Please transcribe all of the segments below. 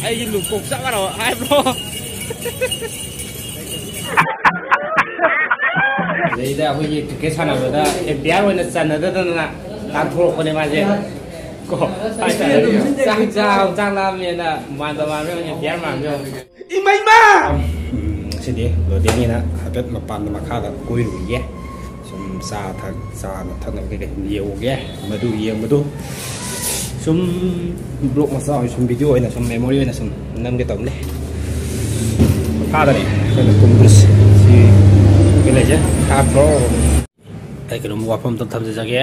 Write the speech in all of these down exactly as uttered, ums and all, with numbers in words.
ꯑꯩꯒꯤ ꯂꯨꯀꯣꯛ ꯆꯞ ꯃꯥꯟꯅꯕ ꯍꯥꯏꯕ꯭ꯔꯣ? ꯑꯗꯩꯗ ꯑꯩꯈꯣꯏꯒꯤ ꯀ꯭ꯔꯤꯀꯦꯠ ꯁꯥꯟꯅꯕꯗ ꯑꯦꯝꯄꯤꯌꯥꯔ ꯑꯣꯏꯅ ꯆꯟꯅꯗꯗꯅ ꯇꯥꯟꯊꯣꯔꯛꯄꯅꯦ ꯃꯥꯁꯦ꯫ ꯀꯣ, ꯆꯥꯛ ꯆꯥ-, ꯆꯥꯛ ꯂꯥꯝꯃꯦꯅ ꯃꯥꯟꯕ ꯃꯥꯟꯕ ꯑꯦꯝꯄꯤꯌꯥꯔ ꯃꯥꯟꯕ꯫ ꯏꯃꯩꯃ! ꯎꯝ, ꯉꯁꯤꯗꯤ ꯂꯣꯗꯦꯅꯤꯅ ꯍꯥꯏꯐꯦꯠ ꯃꯄꯥꯟꯗ ꯃꯈꯥꯗ ꯀꯣꯏꯔꯨꯒꯦ꯫ ꯁꯨꯝ ꯆꯥ ꯊꯛ-, ꯆꯥꯅ ꯊꯛꯅꯕ ꯀꯩꯀꯩ ꯁꯨꯝ ꯌꯦꯡꯉꯨꯒꯦ꯫ ꯃꯗꯨ ꯌꯦꯡꯕꯗꯨ ꯁꯨꯝ ꯕ꯭ꯂꯣꯛ ꯃꯆꯥ ꯑꯣꯏꯅ ꯁꯨꯝ ꯚꯤꯗꯤꯑꯣ ꯑꯣꯏꯅ ꯁꯨꯝ ꯃꯦꯃꯣꯔꯤ ꯑꯣꯏꯅ ꯁꯨꯝ ꯅꯝꯒꯦ ꯇꯧꯕꯅꯦ꯫ ꯃꯈꯥꯗꯅꯦ ꯑꯩꯈꯣꯏꯅ ꯀꯨꯝꯗꯣꯏꯁꯦ꯫ ꯁꯤ ꯑꯩꯈꯣꯏ ꯂꯩꯁꯦ ꯊꯥꯔꯠ ꯐ꯭ꯂꯣꯔ꯫ ꯑꯩ ꯀꯩꯅꯣꯝ ꯋꯥꯐꯝ ꯑꯝꯇ ꯊꯝꯖꯒꯦ꯫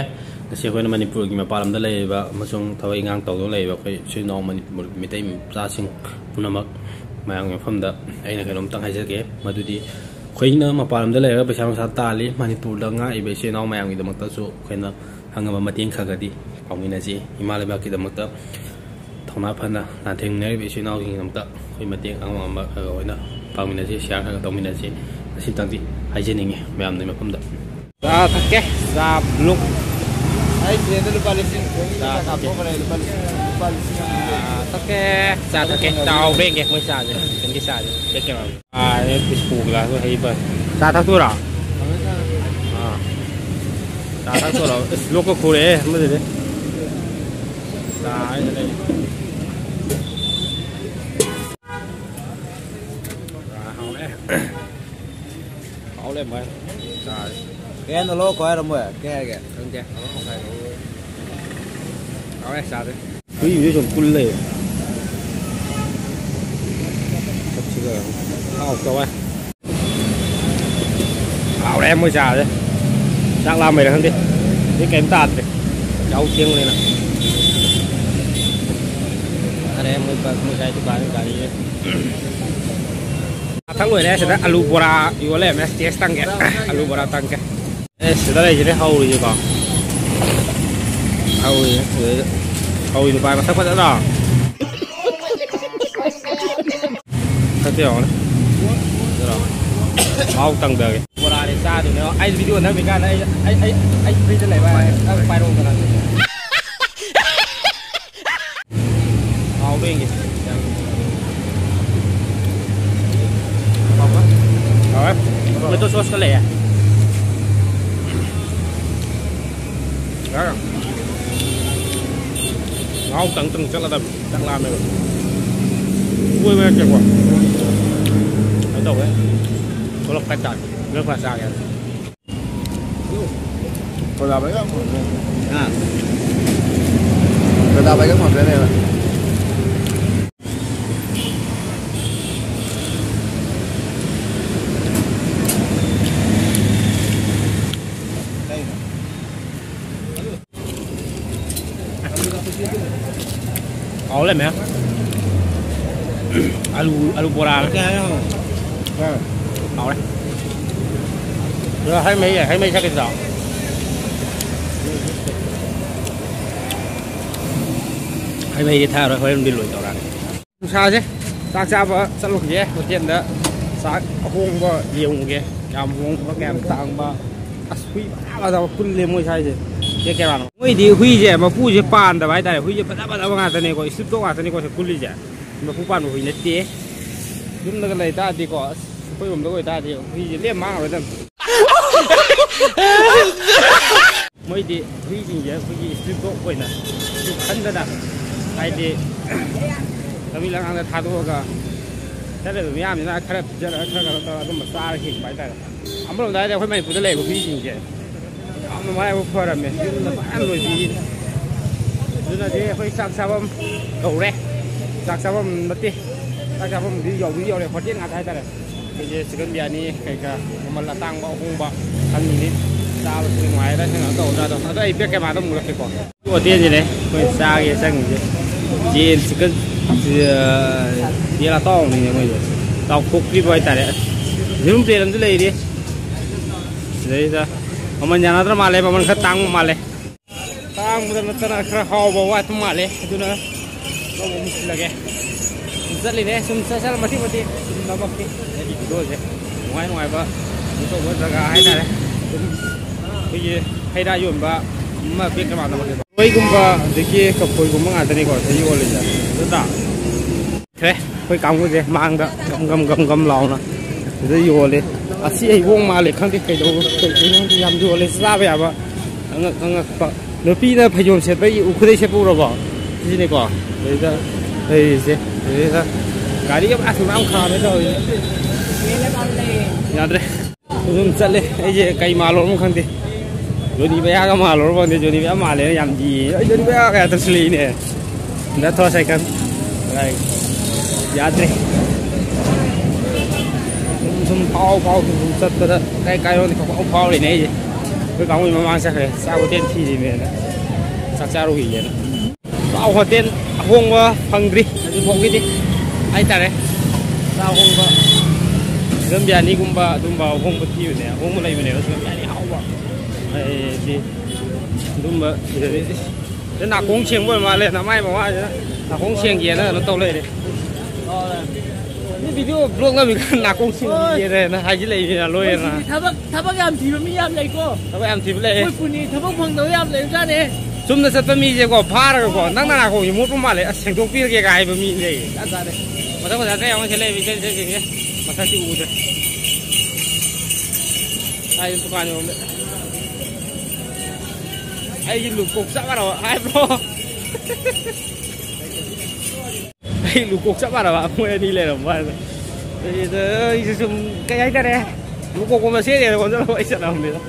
ꯉꯁꯤ ꯑꯩꯈꯣꯏꯅ ꯃꯅꯤꯄꯨꯔꯒꯤ ꯃꯄꯥꯟ ꯂꯝꯗ ꯂꯩꯔꯤꯕ ꯑꯃꯁꯨꯡ ꯊꯕꯛ ꯏꯪꯈꯥꯡ ꯇꯧꯗꯨꯅ ꯂꯩꯔꯤꯕ ꯑꯩꯈꯣꯏ ꯏꯆꯤꯜ ꯏꯅꯥꯎ ꯃꯅꯤꯄꯨꯔ ꯃꯤꯇꯩ ꯃꯆꯥꯁꯤꯡ ꯄꯨꯝꯅꯃꯛ ꯃꯌꯥꯝꯒꯤ ꯃꯐꯝꯗ ꯑꯩꯅ ꯀꯩꯅꯣꯝꯇꯪ ꯍꯥꯏꯖꯒꯦ꯫ ꯃꯗꯨꯗꯤ ꯑꯩꯈꯣꯏꯅ ꯃꯄꯥꯟ ꯂꯝꯗ ꯂꯩꯔꯒ ꯄꯩꯁꯥ ꯅꯨꯡꯁꯥ ꯇꯥꯜꯂꯤ, ꯃꯅꯤꯄꯨꯔꯗ ꯉꯥꯛꯏꯕ ꯏꯆꯤꯜ ꯏꯅꯥꯎ ꯃꯌꯥꯝꯒꯤꯗꯃꯛꯇꯁꯨ ꯑꯩꯈꯣꯏꯅ ꯑꯉꯝꯕ ꯃꯇꯦꯡ ꯈꯔ ꯈꯔꯗꯤ ꯄꯥꯡꯃꯤꯟꯅꯁꯤ꯫ ꯏꯃꯥ ꯂꯩꯕꯥꯛꯀꯤꯗꯃꯛꯇ ꯊꯧꯅꯥ ꯐꯅ ꯂꯥꯟꯊꯦꯡꯅꯔꯤꯕ ꯏꯆꯤꯜ ꯏꯅꯥꯎꯁꯤꯡꯒꯤꯗꯃꯛꯇ ꯑꯩꯈꯣꯏ ꯃꯇꯦꯡ ꯑꯉꯝ ꯑꯉꯝꯕ ꯈꯔ ꯈꯔ ꯑꯣꯏꯅ ꯄꯥꯡꯃꯤꯟꯅꯁꯤ, ꯁꯤꯌꯥꯔ ꯈꯔ ꯈꯔ ꯇꯧꯃꯤꯟꯅꯁꯤ꯫ ꯑꯁꯤꯇꯪꯗꯤ ꯍꯥꯏꯖꯅꯤꯡꯉꯤ ꯃꯌꯥꯝꯗꯨꯒꯤ ꯃꯐꯝꯗ꯫ ꯆꯥ ꯊꯛꯀꯦ, ꯆꯥ ꯕ꯭ꯂꯨꯛ꯫ ꯑꯩ ꯖꯦꯕꯗ ꯂꯨꯄꯥ ꯂꯤꯁꯤꯡ ꯆꯥ ꯊꯛꯀꯦ꯫ ꯀꯥꯞꯊꯣꯛꯈ꯭ꯔꯦ, ꯂꯨꯄꯥ ꯂꯤꯁꯤꯡ, ꯂꯨꯄꯥ ꯂꯤꯁꯤꯡ ꯑꯃ꯫ ꯆꯥ ꯊꯛꯀꯦ, ꯆꯥ ꯍꯧꯕ꯭ꯔ ꯌꯦꯡꯒꯦ ꯃꯣꯏ ꯆꯥꯁꯦ꯫ ꯀꯩꯅꯣꯒꯤ ꯆꯥꯁꯦ꯫ ꯄꯦꯛ ꯀꯩꯅꯣ꯫ ꯑꯥ, ꯗꯤꯁꯄꯣ ꯒ꯭ꯂꯥꯁ ꯍꯩꯕ꯫ ꯆꯥ ꯊꯛꯇꯣꯏꯔꯣ? ꯑꯥ꯫ ꯆꯥ ꯊꯛꯇꯣꯏꯔꯣ? ꯑꯁ, ꯂꯣꯛꯀ ꯈꯨꯔꯦꯍꯦ ꯑꯃꯗꯨꯗꯤ꯫ ꯆꯥ ꯍꯥꯏꯅ ꯂꯩ꯫ ꯆꯥ ꯍꯥꯎꯔꯦ꯫ ꯍꯥꯎ ꯂꯩꯔꯝꯃꯦ꯫ ꯆꯥꯔꯦ꯫ ꯀꯩ ꯍꯥꯏꯅꯣ ꯂꯧꯔꯛꯈꯣ ꯍꯥꯏꯔꯣ ꯃꯣꯏ? ꯀꯩ ꯍꯥꯏꯒꯦ? ꯈꯪꯗꯦ꯫ ꯑꯃ ꯃꯈꯥꯏ ꯂꯧꯔꯦ꯫ ꯍꯥꯎꯔꯦ, ꯆꯥꯔꯦ꯫ ꯍꯨꯏꯁꯦ ꯁꯨꯝ ꯀꯨꯜ ꯂꯩꯔꯦ꯫ ꯁꯛꯁꯤꯒ ꯍꯥꯎ ꯇꯧꯋꯦ꯫ ꯍꯥꯎꯔꯦ ꯃꯣꯏ ꯆꯥꯁꯦ꯫ ꯆꯥꯛ ꯂꯥꯝꯕꯩꯔꯥ ꯈꯪꯗꯦ꯫ ꯍꯧꯖꯤꯛ ꯀꯩꯝ ꯇꯥꯗ꯭ꯔꯦ꯫ ꯌꯥꯍꯧ ꯊꯦꯡꯕꯅꯤꯅ꯫ ꯐꯔꯦ ꯃꯣꯏ ꯕ-, ꯃꯣꯏ ꯁ꯭ꯋꯥꯏ ꯗꯨꯀꯥꯟ ꯒꯥꯔꯤꯁꯦ꯫ ꯃꯊꯪ ꯑꯣꯏꯔꯦ ꯁꯤꯗ ꯑꯂꯨ ꯕꯣꯔꯥ ꯌꯣꯜ ꯂꯩꯔꯝꯃꯦ꯫ ꯇꯦꯁ ꯇꯪꯒꯦ꯫ ꯑꯂꯨ ꯕꯣꯔꯥ ꯇꯪꯒꯦ꯫ ꯑꯦ, ꯁꯤꯗ ꯂꯩꯁꯤꯅꯦ ꯍꯧꯔꯤꯁꯦꯀꯣ꯫ ꯍꯧꯔꯤꯁꯦ ꯁꯤꯗꯩꯗ꯫ ꯍꯧꯔꯤ ꯅꯨꯄꯥ ꯃꯁꯛ ꯐꯖꯗ꯭ꯔꯣ? ꯁꯛꯇ ꯌꯦꯡꯉꯣꯅꯦ꯫ ꯑꯗꯨꯔꯣ? ꯃꯍꯥꯎ ꯇꯪꯗꯒꯦ꯫ ꯕꯣꯔꯥꯅꯦ ꯆꯥꯗꯣꯏꯅꯦ꯫ ꯑꯩ ꯚꯤꯗꯤꯑꯣ ꯅꯝꯃꯤꯀꯥꯟꯗ ꯑꯩ, ꯑꯩ, ꯑꯩ, ꯑꯩ ꯐ꯭ꯔꯤꯗ ꯂꯩꯕ ꯍꯥꯏ-, ꯅꯪ ꯄꯥꯏꯔꯛꯑꯣꯗꯅ꯫ ꯍꯥꯎꯕ꯭ꯔꯥ ꯌꯦꯡꯒꯦ꯫ ꯁꯣꯁꯀ ꯂꯩꯌꯦ꯫ ꯉꯥꯏꯍꯥꯛ ꯉꯥꯎ ꯇꯪ ꯇꯪ ꯆꯠꯂꯗꯕꯅꯤ꯫ ꯆꯥꯛ ꯂꯥꯝꯃꯦꯕ꯫ ꯀꯣꯏꯕ ꯅꯠꯇꯦꯀꯣ꯫ ꯀꯩꯅꯣ ꯇꯧꯋꯦ꯫ ꯊꯣꯛꯂꯛꯄ ꯍꯥꯏꯇꯥꯔꯦ꯫ ꯕ꯭ꯔꯦꯛꯐꯥꯁ ꯆꯥꯒꯦ꯫ ꯁꯣꯗꯥ ꯕꯥꯏꯒꯞ ꯑꯃ ꯐꯪꯗ꯭ꯔꯦ꯫ ꯍꯥ? ꯁꯣꯗꯥ ꯕꯥꯏꯒꯞ ꯑꯃ ꯐꯪꯗ꯭ꯔꯦꯅꯦ꯫ ꯍꯥꯎ ꯂꯩꯔꯝꯃꯦ꯫ ꯑꯂꯨ, ꯑꯂꯨ ꯕꯣꯔꯥ꯫ ꯀꯩ ꯍꯥꯏꯅꯣ? ꯍꯥꯎꯔꯦ꯫ ꯑꯗꯣ ꯍꯩ ꯃꯍꯤ, ꯍꯩ ꯃꯍꯤ ꯊꯛꯀꯦ ꯁꯤꯗ꯫ ꯍꯩ ꯃꯍꯤꯗꯤ ꯊꯛꯑꯔꯣꯏ, ꯍꯣꯔꯦꯟ ꯕꯤꯜ ꯑꯣꯏꯅ ꯇꯧꯔꯛꯑꯒꯦ꯫ ꯅꯨꯡꯁꯥꯁꯦ ꯆꯥꯛ ꯆꯥꯕ ꯆꯠꯂꯨꯈꯤꯒꯦ ꯍꯣꯇꯦꯜꯗ꯫ ꯆꯥꯛ ꯑꯍꯣꯡꯕ ꯌꯦꯡꯉꯨꯒꯦ꯫ ꯌꯥꯝ ꯍꯣꯡꯕ, ꯀꯌꯥꯝ ꯇꯥꯡꯕ꯫ ꯑꯁ, ꯍꯨꯏ ꯐꯖ ꯐꯖꯕ ꯄꯨꯜꯂꯦ ꯃꯣꯏ ꯁ꯭ꯋꯥꯏꯁꯦ꯫ ꯁꯦ ꯀꯌꯥꯅꯣ? ꯃꯣꯏꯗꯤ ꯍꯨꯏꯁꯦ ꯃꯄꯨꯁꯦ ꯄꯥꯟꯗꯕ ꯍꯥꯏꯇꯥꯔꯦ꯫ ꯍꯨꯏꯁꯦ ꯐꯖ ꯐꯖꯕ ꯉꯥꯛꯇꯅꯦꯀꯣ, ꯏꯁꯇ꯭ꯔꯤꯞ ꯗꯣꯒ ꯉꯥꯛꯇꯅꯤꯀꯣ ꯁꯤ ꯄꯨꯜꯂꯤꯁꯦ꯫ ꯃꯄꯨ ꯄꯥꯟꯕ ꯍꯨꯏ ꯅꯠꯇꯦ꯫ ꯌꯨꯝꯗꯒ ꯂꯩ ꯇꯥꯔꯗꯤꯀꯣ, ꯑꯁ, ꯑꯩꯈꯣꯏꯔꯣꯝꯗꯒ ꯑꯣꯏ ꯇꯥꯔꯗꯤ ꯍꯨꯏꯁꯦ ꯂꯦꯝ ꯃꯥꯡꯉꯔꯣꯏꯗꯕꯅꯤ꯫ ꯃꯣꯏꯗꯤ ꯍꯨꯏꯁꯤꯡꯁꯦ ꯑꯩꯈꯣꯏꯒꯤ ꯏꯁꯇ꯭ꯔꯤꯠ ꯗꯣꯒ ꯑꯣꯏꯅ ꯈꯟꯗꯅ, ꯍꯥꯏꯗꯤ, ꯂꯝꯕꯤ ꯂꯝꯈꯥꯡꯗ ꯊꯥꯗꯣꯛꯑꯒ ꯆꯠꯂꯤꯕ ꯃꯤꯌꯥꯝꯁꯤꯅ ꯈꯔ ꯄꯤꯖꯔꯒ, ꯈꯔ ꯈꯔ ꯇꯧꯔꯒ ꯑꯗꯨꯝꯕ ꯆꯥꯔ ꯍꯤꯡꯕ ꯍꯥꯏꯇꯥꯔꯦ꯫ ꯑꯃꯔꯣꯝꯗ ꯍꯥꯏꯔꯗꯤ ꯑꯩꯈꯣꯏ ꯃꯅꯤꯄꯨꯔꯗ ꯂꯩꯔꯤꯕ ꯍꯨꯏꯁꯤꯡꯁꯦ ꯌꯥꯝꯅ ꯃꯔꯥꯏꯕꯛ ꯐꯔꯝꯃꯦ, ꯌꯨꯝꯗ ꯐꯖꯅ ꯂꯣꯏꯕꯤꯔꯤ꯫ ꯑꯗꯨꯅꯗꯤ ꯑꯩꯈꯣꯏ ꯆꯥꯛ ꯆꯥꯐꯝ ꯀꯧꯔꯦ꯫ ꯆꯥꯛ ꯆꯥꯐꯝ ꯅꯠꯇꯦ, ꯆꯥꯛ ꯆꯥꯐꯝꯗꯤ ꯌꯧꯗꯤ ꯌꯧꯔꯦ, ꯍꯣꯇꯦꯜ ꯉꯥꯛꯇ ꯍꯥꯏꯇꯥꯔꯦ꯫ ꯑꯩꯈꯣꯏꯁꯦ ꯆꯤꯛꯀꯟ ꯕꯤꯔꯌꯥꯅꯤ ꯀꯩꯀꯥ ꯃꯃꯜ ꯑꯇꯥꯡꯕ ꯑꯍꯣꯡꯕ ꯈꯟꯕꯅꯤ꯫ ꯆꯥꯕꯁꯨ ꯅꯨꯡꯉꯥꯏꯔꯦ, ꯀꯩꯅꯣ ꯇꯧꯒꯗ꯭ꯔꯥꯗꯣ꯫ ꯑꯗꯣ ꯑꯩ ꯕꯦꯛ ꯀꯦꯃꯦꯔꯥꯗ ꯑꯃꯨꯛ ꯎꯠꯂꯛꯀꯦꯀꯣ꯫ ꯍꯣꯇꯦꯜꯁꯤꯅꯦ ꯑꯩꯈꯣꯏ ꯆꯥꯒꯦ ꯆꯪꯉꯤꯁꯦ꯫ ꯌꯦꯟ ꯆꯤꯛꯀꯟ, ꯑ, ꯌꯦꯟ ꯑꯇꯥꯎꯕꯅꯤꯅꯦ ꯃꯣꯏꯁꯦ꯫ ꯇꯥꯎꯊꯣꯛꯇ꯭ꯔꯤꯕ ꯍꯥꯏꯇꯥꯔꯦ꯫ ꯑꯁ, ꯌꯦꯔꯨꯝ ꯄ꯭ꯂꯦꯠ ꯑꯃꯁꯨ ꯂꯩꯔꯤ꯫ ꯁꯤꯗꯩꯁꯤꯗ ꯃꯃꯜ ꯌꯥꯅꯗ꯭ꯔ ꯃꯥꯜꯂꯦ, ꯃꯃꯜ ꯈꯔ ꯇꯥꯡꯕ ꯃꯥꯜꯂꯦ꯫ ꯇꯥꯡꯕꯗ ꯅꯠꯇꯅ ꯈꯔ ꯍꯥꯎꯕ ꯋꯥꯠꯄ ꯃꯥꯜꯂꯦ, ꯑꯗꯨꯅ ꯂꯧꯕ ꯑꯃꯨꯛ ꯁꯤꯜꯂꯒꯦ꯫ ꯁꯨꯝ ꯆꯠꯂꯤꯅꯦ, ꯁꯨꯝ ꯆꯠ ꯆꯠꯂ ꯃꯇꯦꯛ ꯃꯇꯦꯛ ꯁꯨꯝ ꯅꯝꯃꯛꯀꯦ꯫ ꯑꯩꯒꯤ ꯚꯤꯗꯤꯑꯣꯁꯦ ꯅꯨꯡꯉꯥꯏ ꯅꯨꯡꯉꯥꯏꯕ ꯀꯩꯅꯣ ꯇꯧꯕ ꯖꯒꯥ ꯍꯥꯏꯇꯥꯔꯦ꯫ ꯑꯗꯨꯝ ꯑꯩꯈꯣꯏꯒꯤ ꯍꯩ ꯔꯥ ꯌꯣꯟꯕ ꯑꯃ ꯕꯦꯛ ꯀꯃꯥꯟ ꯅꯝꯃꯛꯀꯦ꯫ ꯊꯔꯣꯏꯒꯨꯝꯕ ꯑꯗꯒꯤ ꯀꯐꯣꯏꯒꯨꯝꯕ ꯉꯥꯛꯇꯅꯤꯀꯣ ꯁꯤꯗ ꯌꯣꯜꯂꯤꯁꯦ꯫ ꯑꯗꯨ ꯇꯥ ꯈ꯭ꯔꯦ ꯑꯩꯈꯣꯏ ꯀꯥꯡꯕꯨꯁꯦ ꯃꯥꯡꯗ ꯒꯝ ꯒꯝ ꯒꯝ ꯒꯝ ꯂꯥꯎꯅ ꯁꯤꯗ ꯌꯣꯜꯂꯤ꯫ ꯑꯁꯤ ꯍꯩꯕꯣꯡ ꯃꯥꯜꯂꯦ, ꯈꯪꯗꯦ ꯀꯩꯗꯧꯕ, ꯀꯩ ꯀꯩꯅꯣ ꯈꯪꯗꯦ, ꯌꯥꯝ ꯌꯣꯜꯂꯦ, ꯆꯥꯕ ꯌꯥꯕ꯫ ꯑꯉꯛ ꯑꯉꯛꯄ꯫ ꯅꯨꯄꯤꯅ ꯐꯩꯖꯣꯝ ꯁꯦꯠꯄꯒꯤ ꯎꯈꯨꯗꯩ ꯁꯦꯠꯄ ꯎꯔꯕꯣ? ꯁꯤꯅꯤꯀꯣ ꯑꯗꯩꯗ ꯂꯩꯔꯤꯁꯦ꯫ ꯑꯗꯩꯗ ꯒꯥꯔꯤ ꯑꯃ ꯑꯁꯨꯛ ꯌꯥꯝ ꯈꯥꯝꯃꯦ ꯇꯧꯔꯤꯁꯦ꯫ ꯌꯥꯗ꯭ꯔꯦ꯫ ꯑꯗꯨꯝ ꯆꯠꯂꯦ꯫ ꯑꯩꯁꯦ ꯀꯩ ꯃꯥꯜꯂꯨꯔꯕꯅꯣ ꯈꯪꯗꯦ, ꯖꯣꯅꯤ ꯕꯌꯥꯒ ꯃꯥꯜꯂꯨꯔꯕ ꯈꯪꯗꯦ꯫ ꯖꯣꯅꯤ ꯕꯌꯥ ꯃꯥꯜꯂꯦꯅ ꯌꯥꯝ ꯌꯦꯡꯉꯦ꯫ ꯑꯩ ꯖꯣꯅꯤ ꯕꯌꯥ ꯀꯌꯥ ꯇꯧꯁꯤꯜꯂꯛꯏꯅꯦ꯫ ꯅꯠꯇ꯭ꯔꯣ ꯁꯥꯏꯀꯜ? ꯌꯥꯗ꯭ꯔꯦ꯫ ꯁꯨꯝ ꯐꯥꯎ ꯐꯥꯎ ꯁꯨꯝ ꯆꯠꯄꯗ ꯀꯥꯏ ꯀꯥꯏꯔꯣꯝꯗ ꯐꯥꯎ ꯐꯥꯎꯔꯤꯅꯦ ꯑꯩꯁꯦ꯫ ꯑꯩꯈꯣꯏ ꯀꯥꯡꯕꯨꯒꯤ ꯃꯃꯥꯡ ꯆꯠꯈ꯭ꯔꯦ, ꯆꯥꯛ ꯍꯣꯇꯦꯜ ꯊꯤꯔꯤꯅꯦꯅ, ꯆꯥꯛ ꯆꯥꯔꯨꯈꯤꯒꯦꯅ꯫ ꯆꯥꯛ ꯍꯣꯇꯦꯜ ꯑꯍꯣꯡꯕ ꯐꯪꯗ꯭ꯔꯤ ꯍꯧꯖꯤꯛ ꯐꯥꯎꯒꯤꯗꯤ ꯍꯥꯏꯇꯥꯔꯦ꯫ ꯆꯥꯛ ꯑꯍꯣꯡꯕ, ꯆꯤꯀꯟ ꯕꯤꯔꯌꯥꯅꯤꯒꯨꯝꯕ ꯑꯗꯨꯝꯕ ꯑꯍꯣꯡꯕ ꯊꯤꯕꯅꯦ, ꯑꯍꯣꯡꯕ ꯂꯩꯕꯅꯦꯕ ꯆꯤꯀꯟ ꯕꯤꯔꯌꯥꯅꯤ ꯍꯥꯎꯕ꯫ ꯑꯩꯗꯤ ꯑꯗꯨꯝꯕ ꯁꯤꯗꯗꯤ ꯅꯥꯀꯣꯡ ꯁꯦꯡꯕ ꯑꯣꯏ ꯃꯥꯜꯂꯦ, ꯅꯃꯥꯏ ꯃꯃꯥꯁꯤꯅ ꯅꯥꯀꯣꯡ ꯁꯦꯡꯒꯦꯅ ꯀꯩꯅꯣ ꯇꯧ ꯂꯩꯔꯦ꯫ ꯅꯪ ꯚꯤꯗꯤꯑꯣ ꯕ꯭ꯂꯣꯛ ꯅꯝꯃꯤꯀꯥꯟꯗ ꯅꯥꯀꯣꯡ ꯁꯦꯡꯒꯦꯅ ꯍꯥꯏꯖꯤꯜꯂꯛꯏꯅꯤꯅ ꯂꯣꯏꯔꯦꯅ꯫ ꯊꯕꯛ ꯊꯕꯛ ꯌꯥꯝ ꯊꯤꯕ ꯃꯤ ꯌꯥꯝ ꯂꯩꯀꯣ꯫ ꯊꯕꯛ ꯌꯥꯝ ꯊꯤꯕ ꯂꯩ꯫ ꯑꯩꯈꯣꯏ ꯄꯨꯅꯤ ꯊꯕꯛ ꯐꯪꯗꯕ ꯌꯥꯝ ꯂꯩꯕꯖꯥꯠꯅꯦ꯫ ꯆꯨꯝꯅ ꯆꯠꯄ ꯃꯤꯁꯦꯀꯣ ꯐꯥꯔꯒꯀꯣ, "ꯅꯪ ꯅꯅꯥꯀꯣꯡꯁꯦ ꯃꯣꯠꯄ ꯃꯥꯜꯂꯦ, ꯑꯁ ꯁꯦꯡꯗꯣꯛꯄꯤꯔꯒꯦꯒ" ꯍꯥꯏꯕ ꯃꯤ ꯂꯩ꯫ ꯒ꯭ꯌꯥꯟ ꯇꯥꯗꯦ꯫ ꯃꯊꯛ ꯃꯊꯛ ꯀꯩ ꯑꯃꯨꯛ ꯁꯤꯠꯂꯛꯏ ꯃꯤꯁꯦ ꯁꯤꯡꯁꯦ꯫ ꯃꯊꯛꯇꯤ ꯎꯗ꯭ꯔꯦ꯫ ꯀꯥꯏꯗ ꯗꯨꯀꯥꯟ ꯌꯣꯟꯕ? ꯑꯩꯒꯤ ꯂꯨꯀꯣꯛ ꯆꯞ ꯃꯥꯟꯅꯕ ꯍꯥꯏꯕ꯭ꯔꯣ? ꯑꯩ ꯂꯨꯀꯣꯛ ꯆꯞ ꯃꯥꯟꯅꯕ ꯃꯣꯏ ꯑꯅꯤ ꯂꯩꯔꯝꯕ ꯍꯥꯏꯗ꯫ ꯑꯩꯗ ꯑꯩꯁꯨ ꯁꯨꯝ ꯀꯩ ꯍꯥꯏꯇꯥꯔꯦ, ꯂꯨꯀꯣꯛꯄ ꯃꯁꯦꯟꯅꯦꯅ ꯑꯣꯟꯁꯤꯜꯂꯒ ꯑꯩ ꯆꯠꯂꯝꯕꯅꯤꯗ꯫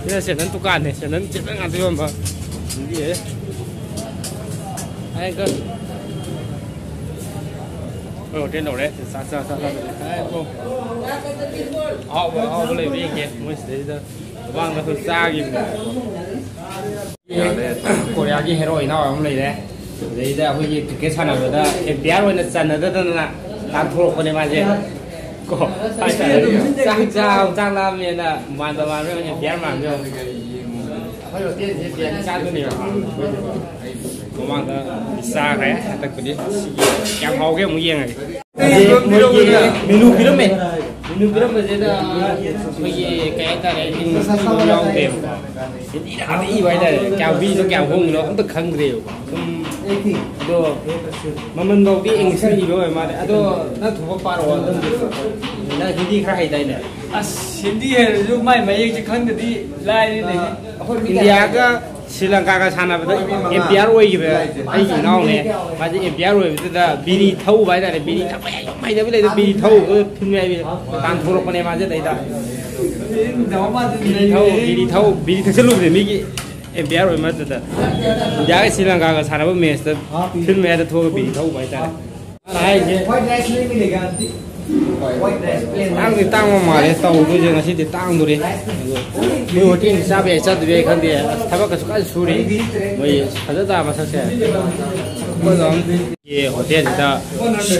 ꯁꯤꯅ ꯁꯦꯟꯗꯟ ꯗꯨꯀꯥꯟꯅꯦ, ꯁꯦꯟꯗꯟ ꯁꯦꯟꯗꯟ ꯉꯥꯛꯇ ꯌꯣꯟꯕ꯫ ꯑꯗꯨꯒꯤ ꯑꯩ ꯀ-, ꯑꯩꯈꯣꯏ ꯍꯣꯇꯦꯜ ꯌꯧꯔꯦ꯫ ꯆꯥ, ꯆꯥ, ꯆꯥ, ꯆꯥ꯫ ꯑꯍꯥꯎꯕ ꯑꯍꯥꯎꯕ ꯂꯩꯕ꯭ꯔꯥ ꯌꯦꯡꯒꯦ ꯃꯣꯏ ꯁꯤꯗꯩꯁꯤꯗ꯫ ꯃꯃꯥꯡꯗ ꯑꯩꯈꯣꯏ ꯆꯥꯈꯤꯕꯅꯦ꯫ ꯀꯣꯔꯤꯌꯥꯒꯤ ꯍꯦꯔꯣ ꯏꯅꯥꯎ ꯑꯃ ꯂꯩꯔꯦ꯫ ꯑꯗꯩꯗ ꯑꯩꯈꯣꯏꯒꯤ ꯀ꯭ꯔꯤꯀꯦꯠ ꯁꯥꯟꯅꯕꯗ ꯑꯦꯝꯄꯤꯌꯥꯔ ꯑꯣꯏꯅ ꯆꯟꯅꯗꯗꯅ ꯇꯥꯟꯊꯣꯔꯛꯄꯅꯦ ꯃꯥꯁꯦ꯫ ꯀꯣ, ꯍꯥꯏꯇꯥꯔꯦ꯫ ꯆꯥꯛ ꯆꯥ-, ꯆꯥꯛ ꯂꯥꯝꯃꯦꯅ ꯃꯥꯟꯗ ꯃꯥꯟꯕ ꯑꯣꯏꯅ ꯑꯦꯝꯄꯤꯌꯥꯔ ꯃꯥꯟꯕ ꯑꯣꯏꯅ꯫ ꯑꯩꯈꯣꯏ ꯍꯣꯇꯦꯜꯁꯦ ꯑꯦꯝꯄꯤꯌꯥꯔ ꯆꯥꯗꯣꯏꯅꯦꯕ꯫ ꯃꯃꯥꯡꯗ ꯆꯥꯈ꯭ꯔꯦ꯫ ꯍꯟꯗꯛꯄꯨꯗꯤ ꯁꯤꯒꯤ ꯀꯌꯥꯝ ꯍꯥꯎꯒꯦ ꯑꯃꯨꯛ ꯌꯦꯡꯉꯒꯦ꯫ ꯍꯧꯖꯤꯛ ꯃꯣꯏꯒꯤ ꯃꯦꯅꯨ ꯄꯤꯔꯝꯃꯦ꯫ ꯄꯤꯔꯝꯕꯁꯤꯗ ꯑꯩꯈꯣꯏꯒꯤ ꯀꯩ ꯍꯥꯏꯇꯥꯔꯦ, ꯏꯪꯂꯤꯁ ꯏꯕ ꯌꯥꯎꯗꯦꯕꯀꯣ꯫ ꯍꯤꯟꯗꯤꯗ ꯉꯥꯛꯇ ꯏꯕ ꯍꯥꯏꯇꯥꯔꯦ꯫ ꯀꯌꯥꯝ ꯄꯤꯔꯤꯅꯣ, ꯀꯌꯥꯝ ꯍꯣꯡꯉꯤꯅꯣ ꯑꯝꯇ ꯈꯪꯗ꯭ꯔꯦꯕꯀꯣ꯫ ꯁꯨꯝ ꯑꯗꯣ ꯃꯃꯜ ꯐꯥꯎꯗꯤ ꯏꯪꯂꯤꯁꯇ ꯏꯕ ꯑꯣꯏ ꯃꯥꯜꯂꯦ꯫ ꯑꯗꯣ ꯅꯪ ꯊꯣꯛꯄ ꯄꯥꯔꯛꯑꯣ ꯑꯗꯨꯝ꯫ ꯅꯪ ꯍꯤꯟꯗꯤ ꯈꯔ ꯍꯩꯗꯥꯏꯅꯦ? ꯑꯁ, ꯍꯤꯟꯗꯤ ꯍꯩꯔꯁꯨ ꯃꯥꯏ ꯃꯌꯦꯛꯁꯦ ꯈꯪꯗꯗꯤ ꯂꯥꯏꯔꯤꯅꯦ꯫ ꯏꯟꯗꯤꯌꯥꯒ ꯁ꯭ꯔꯤ ꯂꯪꯀꯥꯒ ꯁꯥꯟꯅꯕꯗ ꯑꯦꯝꯄꯤꯌꯥꯔ ꯑꯣꯏꯈꯤꯕ ꯑꯩꯒꯤ ꯏꯅꯥꯎꯅꯦ꯫ ꯃꯥꯁꯦ ꯑꯦꯝꯄꯤꯌꯥꯔ ꯑꯣꯏꯕꯗꯨꯗ ꯕꯤꯔꯤ ꯊꯧꯕ ꯍꯥꯏꯇꯥꯔꯦ, ꯕꯤꯔꯤ ꯊꯛꯄ ꯌꯥꯝ ꯍꯩꯅꯕ ꯂꯩꯗ, ꯕꯤꯔꯤ ꯊꯧꯕꯗ ꯐꯤꯜꯃꯦ ꯍꯥꯏꯕ ꯇꯥꯟꯊꯣꯔꯛꯄꯅꯦ ꯃꯥꯁꯦ ꯑꯗꯩꯗ꯫ ꯕꯤꯔꯤ ꯊꯧ, ꯕꯤꯔꯤ ꯊꯧ, ꯕꯤꯔꯤ ꯊꯛꯆꯜꯂꯨꯕꯅꯦ ꯃꯤꯒꯤ ꯑꯦꯝꯄꯤꯌꯥꯔ ꯑꯣꯏꯕ ꯃꯔꯛꯇꯨꯗ꯫ ꯏꯟꯗꯤꯌꯥꯒ ꯁ꯭ꯔꯤ ꯂꯪꯀꯥꯒ ꯁꯥꯟꯅꯕ ꯃꯦꯠꯁꯇ ꯐꯤꯜꯃꯦ ꯍꯥꯏꯗ ꯊꯣꯛꯑꯒ ꯕꯤꯔꯤ ꯊꯧꯕ ꯍꯥꯏꯇꯥꯔꯦ꯫ ꯍꯥꯏꯁꯦ ꯇꯥꯡꯗꯤ ꯇꯥꯡꯕ ꯃꯥꯜꯂꯦ ꯇꯧꯗꯣꯏꯁꯦ꯫ ꯉꯁꯤꯗꯤ ꯇꯥꯡꯗꯣꯔꯤ꯫ ꯑꯗꯣ ꯃꯣꯏ ꯍꯣꯇꯦꯜꯗꯤ ꯆꯥꯕ ꯌꯥꯏ ꯆꯥꯗꯕ ꯌꯥꯏ ꯈꯪꯗꯦ꯫ ꯑꯁ, ꯊꯕꯛꯀꯁꯨ ꯀꯟꯅ ꯁꯨꯔꯤ꯫ ꯃꯣꯏ ꯐꯖꯗ꯭ꯔꯥ ꯃꯁꯛꯁꯦ? ꯑꯩꯈꯣꯏ ꯂꯝ ꯒꯤ ꯍꯣꯇꯦꯜꯁꯤꯗ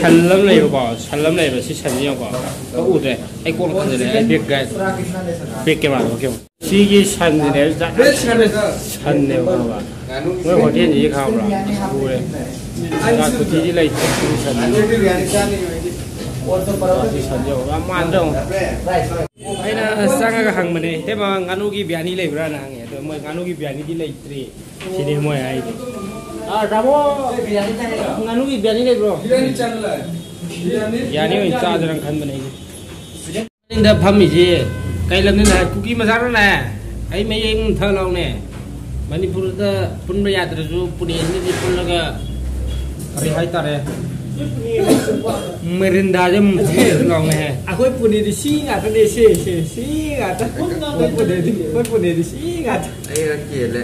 ꯁꯟ ꯑꯃ ꯂꯩꯕꯀꯣ, ꯁꯟ ꯑꯃ ꯂꯩꯕ꯫ ꯁꯤ ꯁꯟꯁꯤ ꯌꯦꯡꯉꯨꯀꯣ, ꯀꯛꯎꯗ꯭ꯔꯦ꯫ ꯑꯩ ꯀꯣꯟꯅ ꯈꯟꯖꯜꯂꯦ꯫ ꯑꯩ ꯕꯦꯛ ꯒꯥꯏ-, ꯕꯦꯛ ꯀꯦꯃꯦꯔꯥꯗꯣ ꯀꯦꯃꯦꯔꯥ꯫ ꯁꯤꯒꯤ ꯁꯟꯁꯤꯅꯦ, ꯁꯟꯅꯦꯕ ꯈꯪꯉꯕ? ꯃꯣꯏ ꯍꯣꯇꯦꯜꯁꯤꯗꯤ ꯈꯪꯕ꯭ꯔꯥ? ꯎꯔꯦ꯫ ꯆꯥꯛ ꯈꯨꯊꯤꯗꯤ ꯂꯩꯇ꯭ꯔꯦ꯫ ꯁꯤ ꯁꯟꯁꯤ꯫ ꯁꯤ ꯁꯟꯁꯤ ꯌꯦꯡꯉꯨ, ꯌꯥꯝ ꯃꯥꯟꯗ꯭ꯔꯣ? ꯑꯩꯅ ꯆꯪꯉꯒ ꯍꯪꯕꯅꯦ, "ꯏꯇꯩꯃ, ꯉꯥꯅꯨꯒꯤ ꯕꯤꯔꯌꯥꯅꯤ ꯂꯩꯕ꯭ꯔꯥꯅ?" ꯍꯪꯉꯦ꯫ ꯑꯗꯣ ꯃꯣꯏ ꯉꯥꯅꯨꯒꯤ ꯕꯤꯔꯌꯥꯅꯤꯗꯤ ꯂꯩꯇ꯭ꯔꯦ꯫ ꯁꯤꯅꯦ ꯃꯣꯏ ꯍꯥꯏꯁꯦ꯫ ꯑꯥ, ꯇꯥꯃꯣ, ꯉꯥꯅꯨꯒꯤ ꯕꯤꯔꯌꯥꯅꯤ ꯂꯩꯕ꯭ꯔꯣ? ꯕꯤꯔꯌꯥꯅꯤ ꯆꯥꯅꯤꯡꯉꯦ꯫ ꯕꯤꯔꯌꯥꯅꯤ ꯑꯣꯏꯅ ꯆꯥꯁꯤꯔꯅ ꯈꯟꯕꯅꯦ ꯑꯩꯁꯦ꯫ ꯃꯅꯤꯡꯗ ꯐꯝꯃꯤꯁꯤ ꯀꯩ ꯂꯝꯗꯩꯅꯣ ꯍꯥꯏ, ꯀꯨꯀꯤ ꯃꯆꯥꯔꯣꯅꯦ? ꯑꯩ ꯃꯌꯦꯛ ꯑꯃ ꯊꯛ ꯂꯥꯎꯅꯦ꯫ ꯃꯅꯤꯄꯨꯔꯗ ꯄꯨꯟꯕ ꯌꯥꯗ꯭ꯔꯁꯨ ꯄꯨꯅꯦꯁꯤꯗꯗꯤ ꯄꯨꯜꯂꯒ ꯀꯔꯤ ꯍꯥꯏꯇꯥꯔꯦ? ꯃꯦꯔꯤꯟꯗꯥꯁꯦ ꯑꯃꯨꯛ ꯊꯛꯃꯤꯟꯅꯁꯤ ꯂꯥꯎꯅꯦꯍꯦ꯫ ꯑꯩꯈꯣꯏ ꯄꯨꯅꯦꯗꯤ ꯁꯤ ꯉꯥꯛꯇꯅꯦ, ꯁꯤ, ꯁꯤ, ꯁꯤ ꯉꯥꯛꯇ꯫ ꯑꯩꯈꯣꯏ ꯄꯨꯅꯦꯗꯤ, ꯑꯩꯈꯣꯏ ꯄꯨꯅꯦꯗꯤ ꯁꯤ ꯉꯥꯛꯇ꯫ ꯑꯩꯅ ꯀꯦꯜꯂꯦ꯫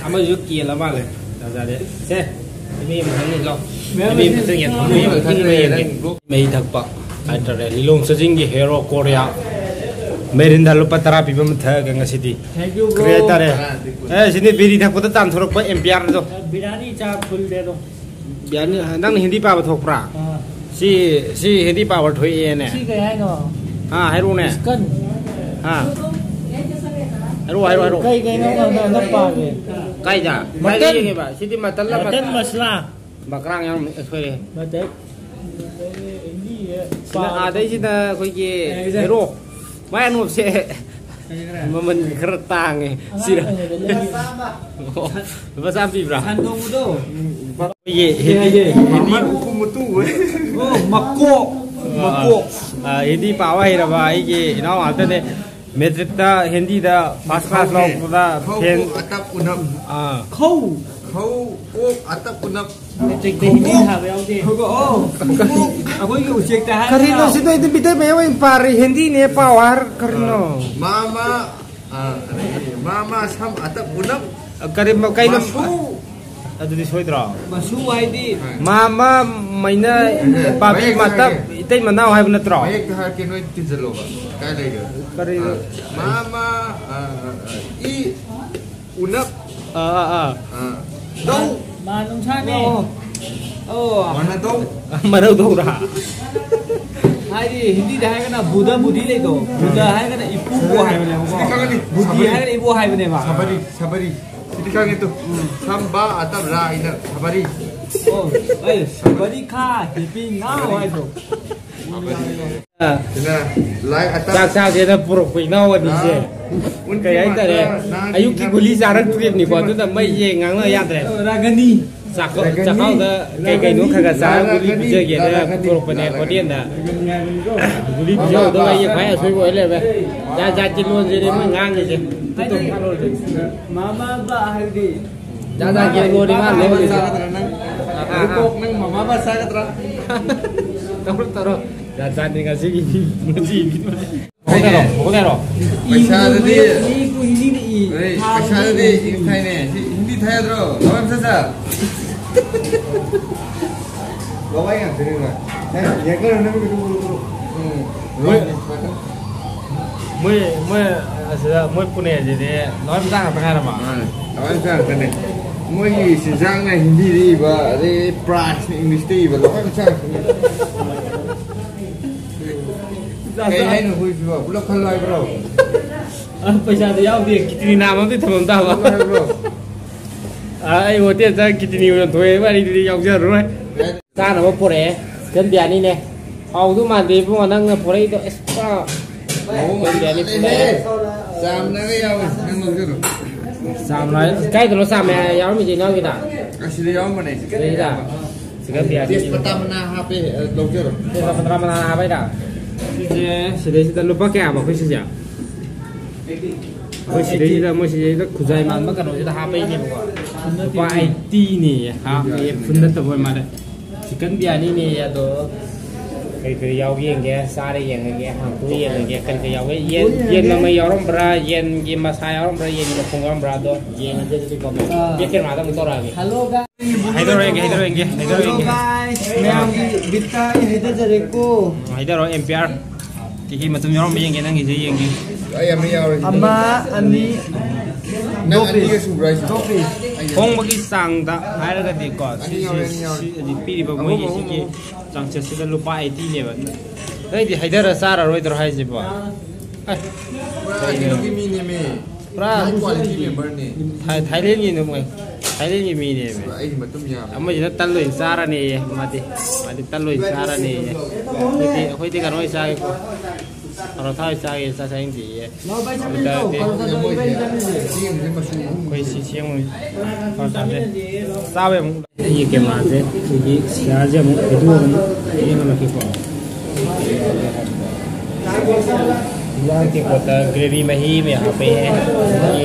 ꯑꯃꯁꯨ ꯀꯦꯜꯂ ꯃꯥꯜꯂꯦ꯫ ꯌꯥꯖꯔꯦ꯫ ꯁꯦ, ꯃꯤ ꯑꯃ ꯈꯪꯅꯤꯀꯣ꯫ ꯃꯤ ꯑꯃ ꯈꯪꯅꯤꯀꯣ꯫ ꯃꯤ ꯑꯃ ꯈꯪꯅꯤꯀꯣ꯫ ꯃꯩ ꯊꯛꯄ ꯍꯥꯏꯇꯥꯔꯦ꯫ ꯂꯤꯂꯣꯡ ꯆꯥꯖꯤꯡꯒꯤ ꯍꯦꯔꯣ ꯀꯣꯔꯤꯌꯥ꯫ ꯃꯦꯔꯤꯟꯗꯥ ꯂꯨꯄꯥ ꯇꯔꯥ ꯄꯤꯕ ꯑꯃ ꯊꯛꯑꯒ ꯉꯁꯤꯗꯤ꯫ Thank you, bro꯫ ꯀꯔꯤ ꯍꯥꯏꯇꯥꯔꯦ? ꯑꯦ, ꯁꯤꯗꯤ ꯕꯤꯔꯤ ꯊꯛꯄꯗ ꯇꯥꯟꯊꯣꯔꯛꯄ ꯑꯦꯝꯄꯤꯌꯥꯔꯗꯣ꯫ ꯕꯤꯔꯌꯥꯅꯤ ꯆꯥ ꯐꯨꯜ ꯗꯦꯗꯣ꯫ ꯕꯤꯔꯌꯥꯅꯤ, ꯅꯪꯅ ꯍꯤꯟꯗꯤ ꯄꯥꯕ ꯊꯣꯛꯄ꯭ꯔꯥ? ꯑꯥ꯫ ꯁꯤ, ꯁꯤ ꯍꯤꯟꯗꯤ ꯄꯥꯕ ꯊꯣꯛꯑꯦꯅꯦ꯫ ꯁꯤ ꯀꯩ ꯍꯥꯏꯅꯣ? ꯑꯥ, ꯍꯥꯏꯔꯛꯎꯅꯦ꯫ ꯆꯤꯀꯟ꯫ ꯑꯥ꯫ ꯍꯥꯏꯔꯛꯑꯣ, ꯍꯥꯏꯔꯛꯑꯣ, ꯍꯥꯏꯔꯛꯑꯣ꯫ ꯀꯩ ꯀꯩꯅꯣ ꯅꯪ, ꯅꯪ ꯄꯥꯒꯦ? ꯀꯥꯏꯗ? ꯃꯇꯟ꯫ ꯀꯥꯏꯗ ꯌꯦꯡꯉꯦꯕ? ꯁꯤꯗꯤ ꯃꯇꯜꯂ ꯃꯇꯟ ꯃꯇꯜ? ꯃꯁꯂꯥ꯫ ꯕꯀ꯭ꯔꯥꯡ ꯌꯥꯝ ꯁꯣꯏꯔꯦ꯫ ꯃꯇꯟ꯫ ꯁꯤꯅ ꯑꯥꯗꯩꯁꯤꯅ ꯑꯩꯈꯣꯏꯒꯤ ꯍꯦꯔꯣ꯫ ꯃꯥꯏ ꯑꯅꯣꯞꯁꯦ ꯃꯃꯜ ꯈꯔ ꯇꯥꯡꯉꯦ꯫ ꯁꯤꯔ? ꯑꯣ, ꯂꯨꯄꯥ ꯆꯥꯝꯃ ꯄꯤꯕ꯭ꯔꯥ? ꯁꯟ ꯊꯣꯡꯕꯗꯣ꯫ ꯑꯩꯈꯣꯏꯒꯤ ꯍꯤꯟꯗꯤ, ꯍꯤꯟꯗꯤ, ꯃꯀꯣꯛ, ꯃꯀꯣꯛ꯫ ꯑ, ꯍꯤꯟꯗꯤ ꯄꯥꯕ ꯍꯩꯔꯕ ꯑꯩꯒꯤ ꯏꯅꯥꯎ ꯉꯥꯛꯇꯅꯦ꯫ ꯃꯦꯇ꯭ꯔꯤꯛꯇ ꯍꯤꯟꯗꯤꯗ ꯐꯥꯔꯁ ꯀ꯭ꯂꯥꯁ ꯂꯧꯔꯛꯄꯗ ꯐꯦꯟ꯫ ꯑꯇꯞ ꯎꯅꯞ꯫ ꯑꯥ꯫ ꯈꯧ꯫ ꯈꯧ ꯑꯣꯛ ꯑꯇꯞ ꯎꯅꯞ꯫ ꯃꯦꯇ꯭ꯔꯤꯛꯇ ꯍꯤꯟꯗꯤ ꯊꯥꯕ ꯌꯥꯎꯗꯦ꯫ ꯈꯧ ꯑꯣꯛ꯫ ꯑꯩꯈꯣꯏꯒꯤ ꯎꯆꯦꯛꯇ ꯍꯥꯏꯔꯒ ꯀꯔꯤꯅꯣ ꯁꯤꯗ ꯑꯩꯗꯤ ꯃꯤꯇꯩ ꯃꯌꯦꯛ ꯑꯣꯏꯅ ꯄꯥꯔꯤ, ꯍꯤꯟꯗꯤꯅꯦ ꯄꯥꯎ ꯍꯥꯏꯔ ꯀꯔꯤꯅꯣ? ꯃꯥ, ꯃꯥ, ꯑ, ꯑꯗꯒꯤ ꯃꯥ, ꯃꯥ ꯁꯝ ꯑꯇꯞ ꯎꯅꯞ꯫ ꯀꯔꯤ ꯀꯩꯅꯣ? ꯃꯁꯨ꯫ ꯑꯗꯨꯗꯤ ꯁꯣꯏꯗ꯭ꯔꯣ? ꯃꯁꯨ ꯍꯥꯏꯗꯤ ꯃꯥꯃ ꯃꯩꯅ ꯄꯥꯕꯤ ꯃꯌꯦꯛꯇ ꯃꯇꯞ ꯍꯥꯏꯒꯦ꯫ ꯏꯇꯩ ꯃꯅꯥꯎ ꯍꯥꯏꯕ ꯅꯠꯇ꯭ꯔꯣ? ꯃꯌꯦꯛꯇ ꯍꯥꯏꯔꯛꯀꯦ, ꯅꯣꯏ ꯇꯤꯟꯁꯤꯜꯂꯣꯕ꯫ ꯀꯥꯏ ꯂꯩꯒꯦ? ꯀꯔꯤ? ꯑ, ꯃꯥꯃ, ꯑ, ꯑ, ꯑ, ꯏ ꯎꯅꯞ꯫ ꯑꯥ, ꯑꯥ, ꯑꯥ꯫ ꯑ, ꯗꯧ꯫ ꯃꯥ ꯅꯨꯡꯁꯥꯅꯦ꯫ ꯑꯣ꯫ ꯑꯣ꯫ ꯃꯥꯅ ꯗꯧ꯫ ꯃꯔꯧ ꯇꯧꯔꯥ? ꯍꯥꯏꯗꯤ ꯍꯤꯟꯗꯤꯗ ꯍꯥꯏꯔꯒꯅ ꯕꯨꯙ, ꯕꯨꯙꯤ ꯂꯩꯗꯣ꯫ ꯕꯨꯙ ꯍꯥꯏꯔꯒꯅ ꯏꯄꯨꯕꯨ ꯍꯥꯏꯕꯅꯦꯕꯀꯣ꯫ ꯁꯤꯗꯤ ꯈꯪꯒꯅꯤ꯫ ꯕꯨꯙꯤ ꯁꯕꯔꯤ꯫ ꯍꯥꯏꯔꯒꯅ ꯏꯕꯣ ꯍꯥꯏꯕꯅꯦꯕ꯫ ꯁꯕꯔꯤ, ꯁꯕꯔꯤ꯫ ꯁꯤꯗꯤ ꯈꯪꯉꯦ ꯇꯨ꯫ ꯁꯝꯕꯥ ꯑꯇꯞ ꯔꯥ ꯏꯅ ꯁꯕꯔꯤ꯫ ꯑꯣ, ꯑꯩ ꯁꯕꯔꯤ ꯈꯥ ꯍꯤꯄꯤ ꯉꯥ ꯍꯥꯏꯗꯣ꯫ ꯁꯕꯔꯤ꯫ ꯑꯥ꯫ ꯁꯤꯅ ꯂꯥꯏ ꯑꯇꯞ꯫ ꯆꯥꯛ ꯆꯥꯁꯦꯅ ꯄꯨꯔꯛꯄ ꯏꯅꯥꯎ ꯑꯅꯤꯁꯦ꯫ ꯑꯥ꯫ ꯀꯩ ꯍꯥꯏꯇꯥꯔꯦ? ꯅꯥꯒꯤ ꯑꯌꯨꯛꯀꯤ ꯅꯥꯒꯤ ꯒꯨꯂꯤ ꯆꯥꯔꯛꯇ꯭ꯔꯤꯕꯅꯤꯀꯣ, ꯑꯗꯨꯅ ꯃꯩꯁꯦ ꯉꯥꯡꯅ ꯌꯥꯗ꯭ꯔꯦ꯫ ꯔꯥꯒꯅꯤ꯫ ꯆꯥꯛꯈꯥꯎ-, ꯔꯥꯒꯅꯤ꯫ ꯆꯥꯛꯈꯥꯎꯗ ꯀꯩ ꯀꯩꯅꯣ ꯈꯔ ꯈꯔ ꯆꯥꯔ ꯒꯨꯂꯤ ꯔꯥꯒꯅꯤ꯫ ꯄꯤꯖꯒꯦꯅ ꯔꯥꯒꯅꯤ꯫ ꯄꯨꯊꯣꯔꯛꯄꯅꯦ ꯔꯥꯒꯅꯤ꯫ ꯍꯣꯇꯦꯜꯗ꯫ ꯔꯥꯒꯅꯤ ꯍꯥꯏꯕꯅꯤꯀꯣ꯫ ꯒꯨꯂꯤ ꯄꯤꯖꯕꯗꯣ ꯑꯩꯒꯤ ꯈ꯭ꯋꯥꯏ ꯑꯁꯣꯏꯕ ꯑꯣꯏ ꯂꯩꯔꯝꯃꯦ꯫ ꯖꯥꯠ ꯖꯥꯠꯀꯤ ꯂꯣꯟꯁꯤꯅꯦ ꯃꯣꯏ ꯉꯥꯡꯉꯤꯁꯦ꯫ ꯍꯥꯏꯗꯤ, ꯃꯃꯥ ꯕꯥ ꯍꯥꯏꯕꯗꯤ ꯖꯥꯠ ꯖꯥꯠꯀꯤ ꯂꯣꯟꯅꯤ ꯃꯥ ꯂꯣꯜꯂꯤꯁꯦ꯫ ꯆꯥꯒꯗ꯭ꯔꯥ ꯅꯪ? ꯑꯥ, ꯑꯥ, ꯑꯥ꯫ ꯅꯪ ꯃꯃꯥ ꯕꯥ ꯆꯥꯒꯗ꯭ꯔꯥ? ꯇꯧꯔꯣ, ꯇꯧꯔꯣ꯫ ꯖꯥꯠ ꯖꯥꯠꯅꯤ ꯉꯁꯤꯒꯤ, ꯉꯁꯤꯒꯤ꯫ ꯃꯈꯣꯡ ꯂꯩꯔꯣ, ꯃꯈꯣꯡ ꯂꯩꯔꯣ꯫ ꯄꯩꯁꯥꯗꯗꯤ ꯃꯌꯦꯛꯇꯨ ꯍꯤꯟꯗꯤꯅ ꯏ꯫ ꯑꯦ, ꯊꯥꯕꯗꯨ ꯄꯩꯁꯥꯗꯗꯤ ꯍꯤꯟꯗꯤ꯫ ꯏꯪ ꯊꯥꯏꯅꯦ꯫ ꯍꯤ-, ꯍꯤꯟꯗꯤ ꯊꯥ ꯌꯥꯗ꯭ꯔꯣ? ꯂꯋꯥꯏ ꯃꯆꯥ ꯃꯆꯥ꯫ ꯂꯋꯥꯏ ꯉꯥꯛꯇꯅꯦ ꯃꯥ꯫ ꯅꯪ ꯌꯦꯡꯉꯣ, ꯅꯪ ꯀꯨꯇꯨ ꯀꯨꯇꯨ ꯀꯨꯇꯨ꯫ ꯎꯝ꯫ ꯃꯣꯏ, ꯃꯣꯏ, ꯃꯣꯏ ꯑꯁꯤꯗ ꯃꯣꯏ ꯄꯨꯅꯦꯁꯤꯗꯤ ꯂꯋꯥꯏ ꯃꯆꯥ ꯉꯥꯛꯇ ꯉꯥꯏꯔꯕ? ꯃꯥꯅꯦ, ꯂꯋꯥꯏ ꯃꯆꯥ ꯉꯥꯛꯇꯅꯦ꯫ ꯃꯣꯏꯒꯤ ꯆꯤꯟꯖꯥꯛꯅ ꯍꯤꯟꯗꯤꯗ ꯏꯕ, ꯑꯗꯩ price ꯅ English ꯇ ꯏꯕ, ꯂꯋꯥꯏ ꯃꯆꯥ ꯉꯥꯛꯇꯅꯦ꯫ ꯀꯩ ꯍꯥꯏꯅꯣ ꯑꯩꯈꯣꯏꯁꯤꯕꯣ? ꯄꯨꯂꯞ ꯈꯜꯂꯣ ꯍꯥꯏꯕ꯭ꯔꯣ? ꯑ, ꯄꯩꯁꯥꯗꯤ ꯌꯥꯎꯗꯦ꯫ ꯀꯤꯠꯅꯤ ꯅꯥꯝꯃ ꯑꯝꯇ ꯊꯝꯃꯝ ꯇꯥꯕ꯫ ꯄꯨꯂꯞ ꯍꯥꯏꯕ꯭ꯔꯣ? ꯑ, ꯑꯩ ꯍꯣꯇꯦꯜ ꯆꯪ ꯀꯤꯠꯅꯤ ꯌꯣꯟꯊꯣꯛꯑꯦ ꯋꯥꯔꯤꯗꯨꯗꯤ ꯌꯥꯎꯖꯔꯔꯣꯏ꯫ ꯆꯥꯅꯕ ꯄꯨꯔꯛꯑꯦ꯫ ꯆꯤꯛꯀꯟ ꯕꯤꯔꯌꯥꯅꯤꯅꯦ꯫ ꯍꯥꯎꯗꯧ ꯃꯥꯟꯗꯦ ꯏꯕꯨꯡꯉꯣ, ꯅꯪꯅ ꯄꯨꯔꯛꯏꯗꯣ꯫ ꯑꯁ, ꯄꯨꯔꯥ ꯃꯑꯣꯡ ꯆꯥꯝꯅꯒ ꯌꯥꯎꯋꯦ, ꯅꯪ ꯂꯧꯖꯔꯣ꯫ ꯆꯥꯝꯅ ꯀꯥꯏꯗꯅꯣ ꯆꯥꯝꯃꯦ ꯌꯥꯎꯔꯝꯃꯤꯁꯦ ꯏꯅꯥꯎꯒꯤꯗ? ꯑꯁꯤꯗ ꯌꯥꯎꯔꯝꯕꯅꯦ꯫ ꯁꯤꯗꯩꯗ? ꯆꯤꯛꯀꯟ ꯕꯤꯔꯌꯥꯅꯤ꯫ ꯇꯦꯖꯄꯇꯥ ꯃꯅꯥ ꯍꯥꯞꯄꯦ, ꯑ, ꯂꯧꯖꯔꯣ꯫ ꯇꯦꯖꯄꯇꯥ ꯃꯅꯥ ꯍꯥꯞꯄꯩꯗ? ꯁꯤꯁꯦ, ꯁꯤꯗꯩꯁꯤꯗ ꯂꯨꯄꯥ ꯀꯌꯥꯕ ꯑꯩꯈꯣꯏ ꯁꯤꯁꯦ? ꯑꯩꯈꯣꯏ ꯁꯤꯗꯩꯁꯤꯗ, ꯃꯣꯏ ꯁꯤꯗꯩꯁꯤꯗ ꯈꯨꯖꯥꯏ ꯃꯥꯟꯕ ꯀꯩꯅꯣꯁꯤꯗ ꯍꯥꯞꯄꯛꯏꯅꯦꯕꯀꯣ꯫ ꯂꯨꯄꯥ ꯑꯩꯠꯇꯤꯅꯦꯌꯦ, ꯍꯥꯞꯄꯦ, ꯐꯨꯜ ꯅꯠꯇꯕ ꯑꯣꯏ ꯃꯥꯜꯂꯦ꯫ ꯆꯤꯛꯀꯟ ꯕꯤꯔꯌꯥꯅꯤꯅꯦ ꯑꯗꯣ꯫ ꯀꯔꯤ ꯀꯔꯤ ꯌꯥꯎꯒꯦ ꯌꯦꯡꯒꯦ, ꯆꯥꯔ ꯌꯦꯡꯉꯒꯦ, ꯍꯥꯡꯇꯣꯛꯑ ꯌꯦꯡꯉꯒꯦ꯫ ꯀꯔꯤ ꯀꯔꯤ ꯌꯥꯎꯒꯦ? ꯌꯦꯟ, ꯌꯦꯟ ꯃꯃꯩ ꯌꯥꯎꯔꯝꯕ꯭ꯔꯥ? ꯌꯦꯟꯒꯤ ꯃꯁꯥ ꯌꯥꯎꯔꯝꯕ꯭ꯔꯥ? ꯌꯦꯟꯒꯤ ꯃꯈꯣꯡ ꯌꯥꯎꯔꯝꯕ꯭ꯔꯥ? ꯑꯗꯣ ꯌꯦꯡꯉꯁꯦ ꯑꯗꯨꯗꯤꯀꯣ꯫ ꯑꯥ꯫ ꯕꯦꯛ ꯀꯦꯃꯦꯔꯥꯗ ꯑꯃꯨꯛ ꯇꯧꯔꯛꯑꯒꯦ꯫ ꯍꯥꯏꯗꯣꯔꯛꯑꯒꯦ, ꯍꯥꯏꯗꯣꯔꯛꯑꯒꯦ, ꯍꯥꯏꯗꯣꯔꯛꯑꯒꯦ꯫ ꯃꯌꯥꯝꯒꯤ ꯕꯤꯠꯇ ꯑꯩ ꯍꯥꯏꯖꯔꯦꯀꯣ꯫ ꯍꯥꯏꯗꯣꯔꯛꯑꯣ, ꯑꯦꯝ ꯄꯤ ꯑꯥꯔ꯫ ꯀꯩꯀꯩ ꯃꯇꯨꯝ ꯌꯥꯎꯔꯝꯕ ꯌꯦꯡꯒꯦ, ꯅꯪꯒꯤꯁꯦ ꯌꯦꯡꯒꯦ꯫ ꯑꯩ ꯑꯃ ꯌꯥꯎꯔꯦ꯫ ꯑꯃ, ꯑꯅꯤ, ꯅꯪ ꯑꯅꯤꯒ ꯁꯨꯕ꯭ꯔꯥ ꯍꯥꯏꯁꯦ? ꯍꯣꯡꯕꯒꯤ ꯆꯥꯡꯗ ꯍꯥꯏꯔꯒꯗꯤꯀꯣ, ꯑꯅꯤ ꯁꯤꯁꯤ, ꯌꯥꯎꯔꯦ, ꯑꯅꯤ ꯌꯥꯎꯔꯦ꯫ ꯁꯤ, ꯍꯧꯖꯤꯛ ꯄꯤꯔꯤꯕ ꯑꯍꯨꯝ, ꯃꯣꯏꯒꯤ ꯑꯍꯨꯝ, ꯁꯤꯒꯤ ꯑꯍꯨꯝ꯫ ꯆꯥꯡꯆꯠꯁꯤꯗ ꯂꯨꯄꯥ ꯑꯩꯠꯇꯤꯅꯦꯕ꯫ ꯅꯣꯏꯗꯤ ꯍꯩꯊꯔ ꯆꯥꯔꯔꯣꯏꯗ꯭ꯔꯣ ꯍꯥꯏꯁꯤꯕꯣ? ꯑꯦ, ꯄꯨꯔꯥ ꯀꯩꯅꯣ? ꯀꯩꯅꯣꯒꯤ ꯃꯤꯅꯦꯃꯤ꯫ ꯄꯨꯔꯥ high quality memberꯅꯦ꯫ ꯊꯥꯏ-, ꯊꯥꯏꯂꯦꯟꯒꯤ ꯅꯨ-, ꯊꯥꯏꯂꯦꯟꯒꯤ ꯃꯤꯅꯦꯃꯤ꯫ ꯑꯩꯒꯤ ꯃꯇꯨꯝ ꯌꯥꯝꯃꯦ꯫ ꯑꯃꯁꯤꯅ ꯇꯜ ꯑꯣꯏꯅ ꯆꯥꯔꯅꯦꯌꯦ, ꯃꯥꯗꯤ꯫ ꯃꯥꯗꯤ ꯇꯜ ꯑꯣꯏꯅ ꯆꯥꯔꯅꯦꯌꯦ꯫ ꯑꯩꯈꯣꯏꯗꯤ, ꯑꯩꯈꯣꯏꯗꯤ ꯀꯩꯅꯣ ꯑꯣꯏꯅ ꯆꯥꯒꯦꯀꯣ꯫ ꯄꯔꯣꯊꯥ ꯑꯣꯏꯅ ꯆꯥꯒꯦ, ꯆꯥꯛ ꯆꯥꯅꯤꯡꯗꯦꯌꯦ꯫ ꯑꯗꯨ ꯇꯥꯔꯗꯤ ꯑꯩꯈꯣꯏ ꯁꯤ ꯁꯦꯝꯃꯣꯏ꯫ ꯄꯔꯣꯊꯥꯁꯦ꯫ ꯆꯥꯕ ꯑꯃꯨꯛ ꯑꯩꯒꯤ ꯀꯦꯃꯦꯔꯥꯁꯦ ꯁꯤꯒꯤ ꯁꯤꯌꯥꯔꯁꯦ ꯑꯃꯨꯛ ꯍꯩꯗꯣꯛꯑꯒ ꯑꯃꯨꯛ ꯌꯦꯡꯍꯜꯂꯛꯀꯦꯀꯣ꯫ ꯏꯟꯖꯥꯡ ꯇꯦꯡꯀꯣꯠꯇ ꯒ꯭ꯔꯦꯚꯤ ꯃꯍꯤ ꯑꯃ ꯍꯥꯞꯄꯛꯑꯦ꯫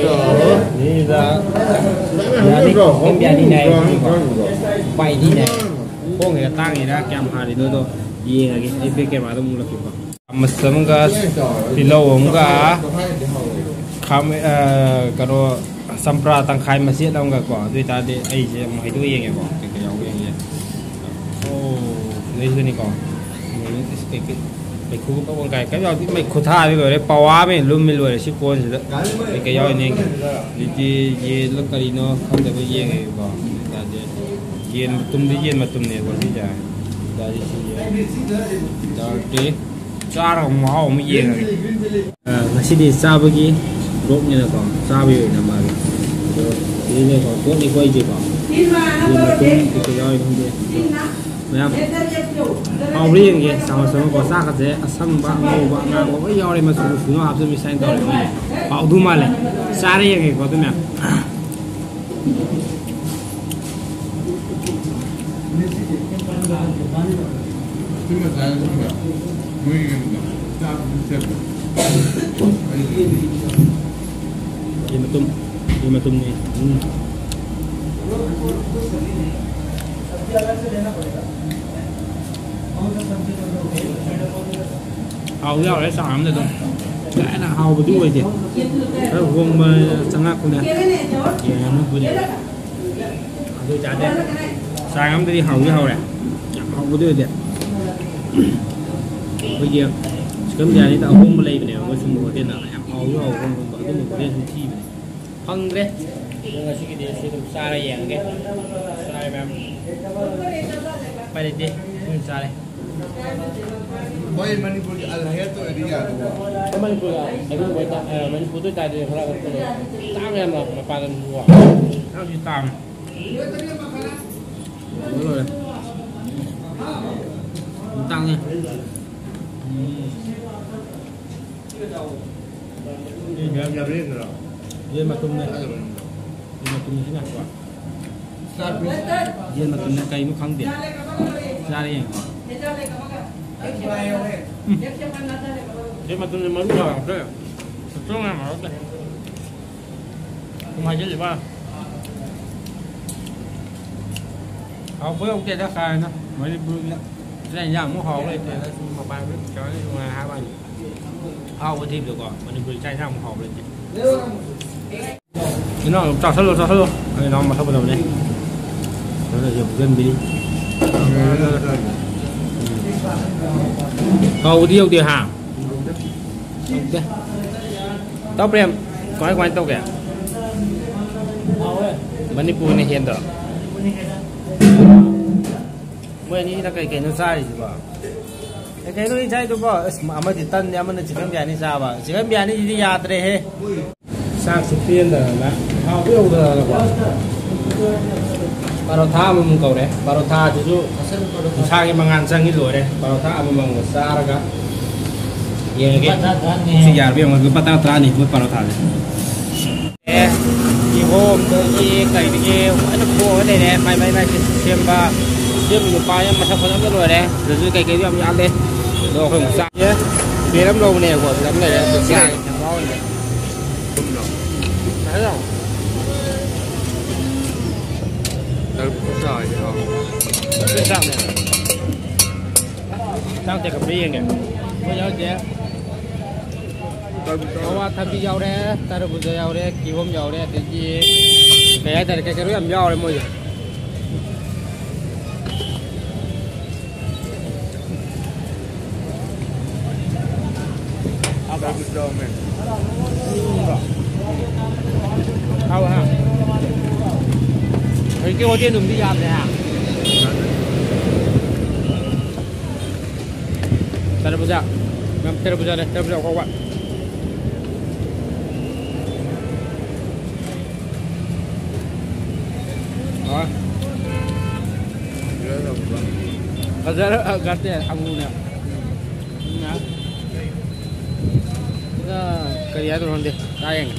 ꯑꯗꯨꯗ ꯕꯤꯔꯌꯥꯅꯤ, ꯆꯤꯛꯀꯟ ꯕꯤꯔꯌꯥꯅꯤ ꯅꯥꯏ ꯍꯥꯏꯕꯅꯤꯀꯣ꯫ ꯂꯨꯄꯥ ꯑꯩꯠꯇꯤ ꯅꯥꯏ꯫ ꯍꯣꯡꯉꯤꯔꯥ ꯇꯥꯡꯉꯤꯔꯥ ꯀꯌꯥꯝ ꯍꯥꯔꯤꯅꯣꯗꯣ ꯌꯦꯡꯉꯒꯦ꯫ ꯑꯩ ꯕꯦꯛ ꯀꯦꯃꯦꯔꯥꯗ ꯑꯃꯨꯛ ꯎꯠꯂꯛꯀꯦꯀꯣ꯫ ꯆꯥꯃꯁ ꯑꯃꯒ ꯇꯤꯜꯍꯧ ꯑꯃꯒ ꯈꯥꯃꯦ-, ꯑ, ꯀꯩꯅꯣ, ꯆꯝꯄ꯭ꯔꯥ ꯇꯪꯈꯥꯏ ꯃꯆꯦꯠ ꯑꯃꯒꯀꯣ꯫ ꯑꯗꯨ ꯑꯣꯏꯇꯥꯔꯗꯤ ꯑꯩꯁꯦ ꯑꯃꯨꯛ ꯍꯩꯗꯣꯛꯑ ꯌꯦꯡꯒꯦꯀꯣ, ꯀꯩꯀꯩ ꯌꯥꯎꯒꯦ ꯌꯦꯡꯒꯦ꯫ ꯑꯣ, ꯁꯤꯗꯩꯁꯤꯗꯅꯤꯀꯣ꯫ ꯀꯩꯀꯩ, ꯃꯩꯈꯨ ꯄꯪꯀꯥꯏ ꯀꯥꯏ, ꯀꯩꯝ ꯌꯥꯎꯗꯦ꯫ ꯃꯩ ꯈꯨꯊꯥꯗꯤ ꯂꯣꯏꯔꯦ, ꯄꯋꯥ ꯑꯃ ꯂꯨꯝꯃꯤ ꯂꯣꯏꯔꯦ ꯁꯤ ꯀꯣꯟꯁꯤꯗ꯫ ꯀꯩꯀꯩ ꯌꯥꯎꯔꯤꯅꯣ ꯌꯦꯡꯒꯦ꯫ ꯍꯧꯖꯤꯛꯇꯤ ꯌꯦꯟꯂ ꯀꯔꯤꯅꯣ ꯈꯪꯗꯕ ꯌꯦꯡꯉꯦꯕꯀꯣ꯫ ꯑꯗꯨ ꯑꯣꯏꯇꯥꯔꯗꯤ ꯌꯦꯟ ꯃꯇꯨꯝꯗꯤ ꯌꯦꯟ ꯃꯇꯨꯝꯅꯦꯕꯀꯣ ꯁꯤꯁꯦ꯫ ꯑꯗꯨ ꯑꯣꯏꯇꯥꯔꯗꯤ ꯁꯤ ꯌꯦꯟ ꯇꯥꯔꯗꯤ ꯆꯥꯔꯒ ꯃꯍꯥꯎ ꯑꯃ ꯌꯦꯡꯉꯒꯦ꯫ ꯑ, ꯉꯁꯤꯗꯤ ꯆꯥꯕꯒꯤ vlogꯅꯤꯅꯀꯣ, ꯆꯥꯕꯒꯤ ꯑꯣꯏꯅ ꯃꯥꯒꯤ꯫ ꯑꯗꯣ ꯁꯤꯗꯩꯗꯀꯣ, ꯇꯣꯠꯂꯤꯀꯣ ꯑꯩꯁꯦꯀꯣ꯫ ꯌꯦꯟ ꯃꯇꯨꯝ ꯀꯩꯀꯩ ꯌꯥꯎꯔꯤ ꯈꯪꯗꯦ꯫ ꯑꯗꯣ ꯃꯌꯥꯝ ꯍꯥꯎꯕ꯭ꯔꯥ ꯌꯦꯡꯒꯦ꯫ ꯆꯥꯃꯁ ꯑꯃꯀꯣ, ꯆꯥꯛꯀꯁꯦ ꯑꯁꯪꯕ, ꯑꯉꯧꯕ, ꯑꯉꯥꯡꯕ ꯂꯣꯏ ꯌꯥꯎꯔꯦ꯫ ꯃꯆꯨ ꯁꯨꯅ ꯍꯥꯞꯆꯤꯟꯕꯤ ꯁꯨꯃꯥꯏꯅ ꯇꯧꯔꯦ꯫ ꯍꯥꯎꯗꯧ ꯃꯥꯜꯂꯦ꯫ ꯆꯥꯔ ꯌꯦꯡꯒꯦꯀꯣ ꯑꯗꯨ ꯃꯌꯥꯝ꯫ ꯌꯦꯟ ꯃꯇꯨꯝ, ꯌꯦꯟ ꯃꯇꯨꯝꯅꯦ꯫ ꯎꯝ꯫ ꯍꯥꯎꯗꯤ ꯍꯥꯎꯔꯦ, ꯆꯥꯡ ꯑꯃꯗ ꯑꯗꯨꯝ꯫ ꯀꯥ ꯍꯦꯟꯅ ꯍꯥꯎꯕꯗꯤ ꯑꯣꯏꯗꯦ꯫ ꯈꯔ ꯍꯣꯡꯕ ꯆꯪꯉꯛꯄꯅꯦ꯫ ꯌꯦꯟ ꯑꯃ ꯄꯨꯔꯤ꯫ ꯑꯗꯨ ꯑꯣꯏꯇꯥꯔꯗꯤ ꯆꯥꯡ ꯑꯃꯗꯗꯤ ꯍꯥꯎꯗꯤ ꯍꯥꯎꯔꯦ꯫ ꯌꯥꯝ ꯍꯥꯎꯕꯗꯤ ꯑꯣꯏꯗꯦ꯫ ꯑꯩꯈꯣꯏꯒꯤ ꯆꯤꯛꯀꯟ ꯕꯤꯔꯌꯥꯅꯤꯗ ꯑꯍꯣꯡꯕ ꯂꯩꯕꯅꯦꯕ, ꯃꯣꯏ ꯁꯨꯝ ꯍꯣꯇꯦꯜꯗ ꯌꯥꯝ ꯍꯥꯎꯕ ꯍꯥꯎꯕ ꯑꯗꯨꯝꯕ ꯍꯣꯇꯦꯜ ꯁꯨꯝ ꯊꯤꯕꯅꯦ꯫ ꯐꯪꯗ꯭ꯔꯦ꯫ ꯑꯗꯣ ꯉꯁꯤꯒꯤꯗꯤ ꯁꯤ ꯑꯗꯨꯝ ꯆꯥꯔ ꯌꯦꯡꯉꯒꯦ꯫ ꯆꯥꯔꯦ ꯃꯌꯥꯝ꯫ ꯎꯄꯥꯏ ꯂꯩꯇꯦ꯫ ꯑꯗꯨꯝ ꯆꯥꯔꯦ꯫ ꯃꯣꯏ ꯃꯅꯤꯄꯨꯔꯒꯤ ꯑꯜ ꯍꯌꯥꯠꯇ ꯑꯣꯏꯔꯗꯤ ꯌꯥꯗꯧꯕ꯫ ꯃꯅꯤꯄꯨꯔꯗ ꯑꯗꯨꯝ ꯑꯣꯏꯇꯥ-, ꯑ, ꯃꯅꯤꯄꯨꯔꯗ ꯑꯣꯏꯇꯥꯔꯗꯤ ꯈꯔ ꯀꯩꯅꯣ ꯇꯥꯡꯉꯦ ꯌꯥꯝꯅ ꯃꯄꯥꯟ ꯂꯝꯗꯁꯨꯀꯣ꯫ ꯌꯥꯝꯁꯨ ꯇꯥꯡꯉꯦ꯫ ꯂꯣꯏꯔꯦ꯫ ꯌꯥꯝ ꯇꯥꯡꯉꯦ꯫ ꯎꯝ꯫ ꯌꯦꯟ ꯃꯇꯨꯝꯅꯦ꯫ ꯌꯦꯟ ꯃꯇꯨꯝꯅꯤꯁꯤꯅ꯫ ꯌꯦꯟ ꯃꯇꯨꯝꯅꯦ, ꯀꯩꯅꯣ ꯈꯪꯗꯦ꯫ ꯆꯥꯔ ꯌꯦꯡꯉꯣ꯫ ꯎꯝ꯫ ꯌꯦꯟ ꯃꯇꯨꯝꯅꯦ, ꯃꯔꯨ ꯌꯥꯎꯔꯛꯇ꯭ꯔꯦ꯫ ꯁꯨꯝ ꯍꯥꯏꯖꯤꯜꯂꯤꯕ꯫ ꯍꯥꯎꯕ ꯌꯧꯗꯦꯗ ꯀꯥ ꯍꯦꯟꯅ꯫ ꯃꯅꯤꯄꯨꯔꯒꯤ ꯆꯥꯛ ꯏꯟꯖꯥꯡꯃꯨꯛ ꯍꯥꯎꯕ ꯂꯩꯇꯦꯗ꯫ ꯁꯨꯝ ꯃꯄꯥꯟ ꯂꯝꯗ ꯄꯩꯁꯥ ꯅꯨꯡꯉꯥꯏ ꯍꯥꯏꯕ ꯋꯥꯅꯤ꯫ ꯑꯍꯥꯎꯕ ꯊꯤꯕꯗꯀꯣ ꯃꯅꯤꯄꯨꯔꯒꯤ ꯆꯥꯛ ꯏꯟꯖꯥꯡꯃꯨꯛ ꯍꯥꯎꯕ ꯂꯩꯇꯦ꯫ ꯏꯅꯥꯎ, ꯆꯥꯁꯜꯂꯣ, ꯆꯥꯁꯜꯂꯣ꯫ ꯑꯩ ꯏꯅꯥꯎ ꯃꯁꯛ ꯐꯖꯕꯅꯦ꯫ ꯑꯗꯨꯅ ꯁꯤ ꯐꯨꯖꯟꯕꯤꯔꯤ꯫ ꯍꯥꯎꯕꯗꯤ ꯌꯧꯗꯦ ꯍꯥ? ꯌꯧꯗꯦ꯫ ꯇꯥꯎ ꯄ꯭ꯔꯦꯝ, ꯀꯃꯥꯏ, ꯀꯃꯥꯏ ꯇꯧꯒꯦ? ꯃꯅꯤꯄꯨꯔꯅ ꯍꯦꯟꯗ꯭ꯔꯣ? ꯃꯣꯏ ꯑꯅꯤꯁꯤꯅ ꯀꯩ ꯀꯩꯅꯣ ꯆꯥꯔꯤꯁꯤꯕꯣ? ꯀꯩ ꯀꯩꯅꯣ ꯆꯥꯏꯗꯨꯕꯣ? ꯑꯁ, ꯑꯃꯗꯤ ꯇꯟꯅꯤ, ꯑꯃꯅ ꯆꯤꯛꯀꯟ ꯕꯤꯔꯌꯥꯅꯤ ꯆꯥꯕ꯫ ꯆꯤꯛꯀꯟ ꯕꯤꯔꯌꯥꯅꯤꯁꯤꯗꯤ ꯌꯥꯗ꯭ꯔꯦꯍꯦ꯫ ꯆꯥꯛꯁꯨ ꯄꯦꯟꯗꯗꯅ, ꯍꯥꯎꯕ ꯌꯧꯗꯗꯅꯀꯣ꯫ ꯄꯔꯣꯊꯥ ꯑꯃꯃꯝ ꯀꯧꯔꯦ꯫ ꯄꯔꯣꯊꯥꯁꯤꯁꯨ ꯅꯨꯡꯁꯥꯒꯤ ꯃꯉꯥꯜ ꯆꯪꯉꯤ ꯂꯣꯏꯔꯦ꯫ ꯄꯔꯣꯊꯥ ꯑꯃꯃꯝꯒ ꯆꯥꯔꯒ ꯌꯦꯡꯉꯒꯦ꯫ ꯂꯨꯄꯥ ꯇꯔꯥ ꯇꯔꯥꯅꯤ꯫ ꯁꯤ ꯌꯥꯔꯕ ꯌꯦꯡꯉꯣ꯫ ꯂꯨꯄꯥ ꯇꯔꯥ ꯇꯔꯥꯅꯤ ꯃꯣꯏ ꯄꯔꯣꯊꯥꯁꯦ꯫ ꯑꯦ, ꯀꯤꯍꯣꯝꯗꯒꯤ ꯀꯩꯗꯒꯤ ꯂꯣꯏꯅ ꯊꯣꯛꯑꯒ ꯂꯩꯔꯦ꯫ ꯃꯥꯏ, ꯃꯥꯏ, ꯃꯥꯏ ꯁꯦꯝꯕ, ꯁꯦꯝꯕ ꯅꯨꯄꯥ ꯌꯥꯝ ꯃꯁꯛ ꯐꯖꯕ ꯂꯣꯏꯔꯦ꯫ ꯑꯗꯨꯁꯨ ꯀꯩꯀꯩꯗꯣ ꯌꯥꯝ ꯌꯥꯜꯂꯦ꯫ ꯑꯗꯣ ꯑꯩꯈꯣꯏ ꯑꯃꯨꯛ ꯆꯥꯒꯦ꯫ ꯄ꯭ꯂꯦꯠ ꯑꯃ ꯂꯧꯕꯅꯦꯕꯀꯣ꯫ ꯑꯗꯨꯗ ꯑꯃ ꯂꯩꯔꯦ꯫ ꯑꯗꯨ ꯆꯥꯒꯦ꯫ ꯆꯥꯛ ꯌꯥꯝ ꯍꯥꯎꯋꯦ꯫ ꯀꯩꯅꯣ? ꯇꯔꯕꯨꯖ ꯆꯥꯔꯗꯤ ꯍꯥꯎꯅꯤ꯫ ꯆꯥꯛꯅꯦ꯫ ꯆꯥꯛ ꯇꯦꯛꯀꯞꯇ ꯌꯦꯡꯒꯦ꯫ ꯃꯣꯏ ꯌꯥꯎꯗꯦ꯫ ꯇꯔꯕꯨꯖ ꯆꯥꯔꯣ꯫ ꯑꯋꯥꯊꯕꯤ ꯌꯥꯎꯔꯦ, ꯇꯔꯕꯨꯖ ꯌꯥꯎꯔꯦ, ꯀꯤꯍꯣꯝ ꯌꯥꯎꯔꯦ, ꯑꯗꯒꯤ ꯀꯩ ꯍꯥꯏꯇꯥꯔꯦ, ꯀꯩ ꯀꯩꯅꯣ ꯌꯥꯝ ꯌꯥꯎꯔꯦ ꯃꯣꯏꯁꯦ꯫ ꯍꯥꯎꯕ꯭ꯔꯥ? ꯍꯥꯎꯋꯦ, ꯍꯥ? ꯍꯧꯖꯤꯛꯀꯤ ꯍꯣꯇꯦꯜꯗꯨꯝꯗꯤ ꯌꯥꯗ꯭ꯔꯦ, ꯍꯥ? ꯇꯔꯕꯨꯖꯥ꯫ ꯌꯥꯝ ꯇꯔꯕꯨꯖꯥꯅꯦ, ꯇꯔꯕꯨꯖꯥ ꯀꯧꯕ꯫ ꯍꯥꯎꯋꯦ꯫ ꯐꯖꯔ-, ꯑ, ꯅꯠꯇꯦ, ꯑꯪꯒꯨꯔꯅꯦ꯫ ꯎꯝ, ꯌꯥꯔꯦ꯫ ꯁꯤꯅ ꯀꯔꯤ ꯍꯥꯏꯗꯣꯏꯅꯣ ꯈꯪꯗꯦ꯫ ꯆꯥ ꯌꯦꯡꯒꯦ꯫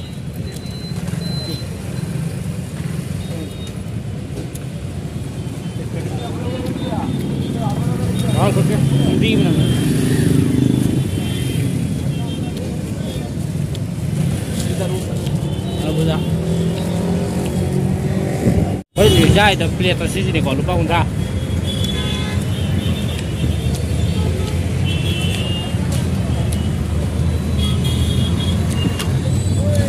ꯍꯥꯎ, ꯈꯨꯠꯁꯦ ꯅꯨꯡꯗꯤ ꯃꯅꯝ꯫ ꯑꯗꯨꯗ꯫ ꯍꯣꯏ, ꯂꯤꯖꯥꯏꯗ ꯄ꯭ꯂꯦꯠꯇꯣ ꯁꯤꯁꯤꯅꯦꯀꯣ, ꯂꯨꯄꯥ ꯀꯨꯟꯊ꯭ꯔꯥ꯫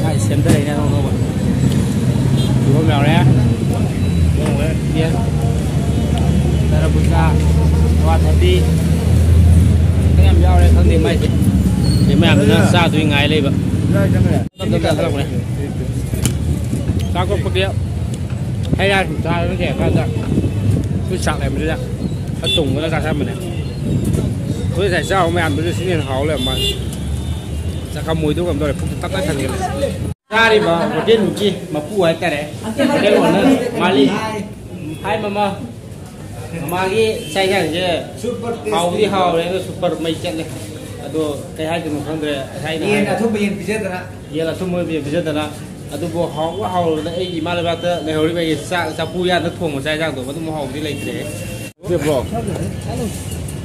ꯃꯥꯏ ꯁꯦꯝꯗꯔꯛꯏꯅꯦ ꯑꯅꯧ ꯑꯅꯧꯕ꯫ ꯀꯤꯍꯣꯝ ꯌꯥꯎꯔꯦ꯫ ꯀꯤꯍꯣꯝ ꯌꯥꯎꯔꯦ꯫ ꯌꯦꯟ꯫ ꯇꯔꯕꯨꯖꯥ꯫ ꯑꯋꯥꯊꯕꯤ꯫ ꯃꯌꯥꯝ ꯌꯥꯎꯔꯦ ꯈꯪꯗꯦ ꯃꯥꯏꯁꯦ꯫ ꯁꯤ ꯃꯌꯥꯝꯁꯤꯅ ꯆꯥꯗꯣꯏ ꯉꯥꯏ ꯂꯩꯕ꯫ ꯆꯥꯛ ꯇꯣꯛꯄꯒꯤ ꯍꯩ ꯔꯥ ꯁꯨꯝ ꯆꯥꯔꯒ ꯂꯩꯔꯀꯥꯟꯗ ꯑꯩꯈꯣꯏ ꯆꯥꯛ ꯂꯩꯕꯗꯨꯗ ꯈꯔ ꯇꯨꯝꯒꯅ ꯆꯥꯁꯟꯕꯅꯦ꯫ ꯑꯩꯈꯣꯏ ꯉꯁꯥꯏ ꯆꯥꯕ ꯃꯌꯥꯝꯗꯨꯗ ꯁꯤꯅ ꯍꯦꯟꯅ ꯍꯥꯎ ꯂꯩꯔꯝꯕ ꯋꯥꯅꯤ꯫ ꯆꯥꯛꯈꯝ ꯃꯣꯏꯗꯣ ꯀꯩꯅꯣ ꯇꯧꯔꯦ, ꯄꯨꯛꯇꯨ ꯇꯞ ꯇꯥꯏ ꯊꯟꯒꯠꯂꯦ꯫ ꯆꯥꯔꯤꯕ ꯍꯣꯇꯦꯜꯗꯨꯒꯤ ꯃꯄꯨ ꯍꯥꯏꯇꯥꯔꯦ, ꯍꯣꯇꯦꯜ ꯑꯣꯅꯔ ꯃꯥꯂꯤ꯫ ꯍꯥꯏ ꯃꯃꯥ, ꯃꯃꯥꯒꯤ ꯆꯥꯛ ꯏꯟꯁꯥꯡꯁꯦ ꯍꯥꯎꯕꯗꯤ ꯍꯥꯎꯔꯦ, ꯑꯗꯣ ꯁꯨꯄꯔ ꯃꯩ ꯆꯠꯂꯦ꯫ ꯑꯗꯣ ꯀꯩ ꯍꯥꯏꯗꯣꯏꯅꯣ ꯈꯪꯗ꯭ꯔꯦ꯫ ꯉꯁꯥꯏꯅ ꯌꯦꯟ ꯍꯥꯏꯔꯦ꯫ ꯑꯊꯨꯝꯕ ꯌꯦꯟ ꯄꯤꯖꯗꯅ꯫ ꯌꯦꯟ ꯑꯊꯨꯝꯕ ꯑꯣꯏꯅ ꯄꯤꯖꯗꯅ꯫ ꯑꯗꯨꯕꯨ ꯍꯥꯎꯕ ꯍꯥꯎꯔꯕꯗ ꯑꯩꯒꯤ ꯏꯃꯥ ꯂꯩꯕꯥꯛꯇ ꯂꯩꯍꯧꯔꯤꯕ ꯑꯩꯒꯤ ꯆꯥꯛ ꯆꯐꯨ ꯎꯌꯥꯟꯗ ꯊꯣꯡꯕ ꯆꯥꯛ ꯏꯟꯁꯥꯡꯗꯣ ꯃꯗꯨꯃꯨꯛ ꯍꯥꯎꯕꯗꯤ ꯂꯩꯇ꯭ꯔꯦ꯫ ꯕ꯭ꯔꯣ꯫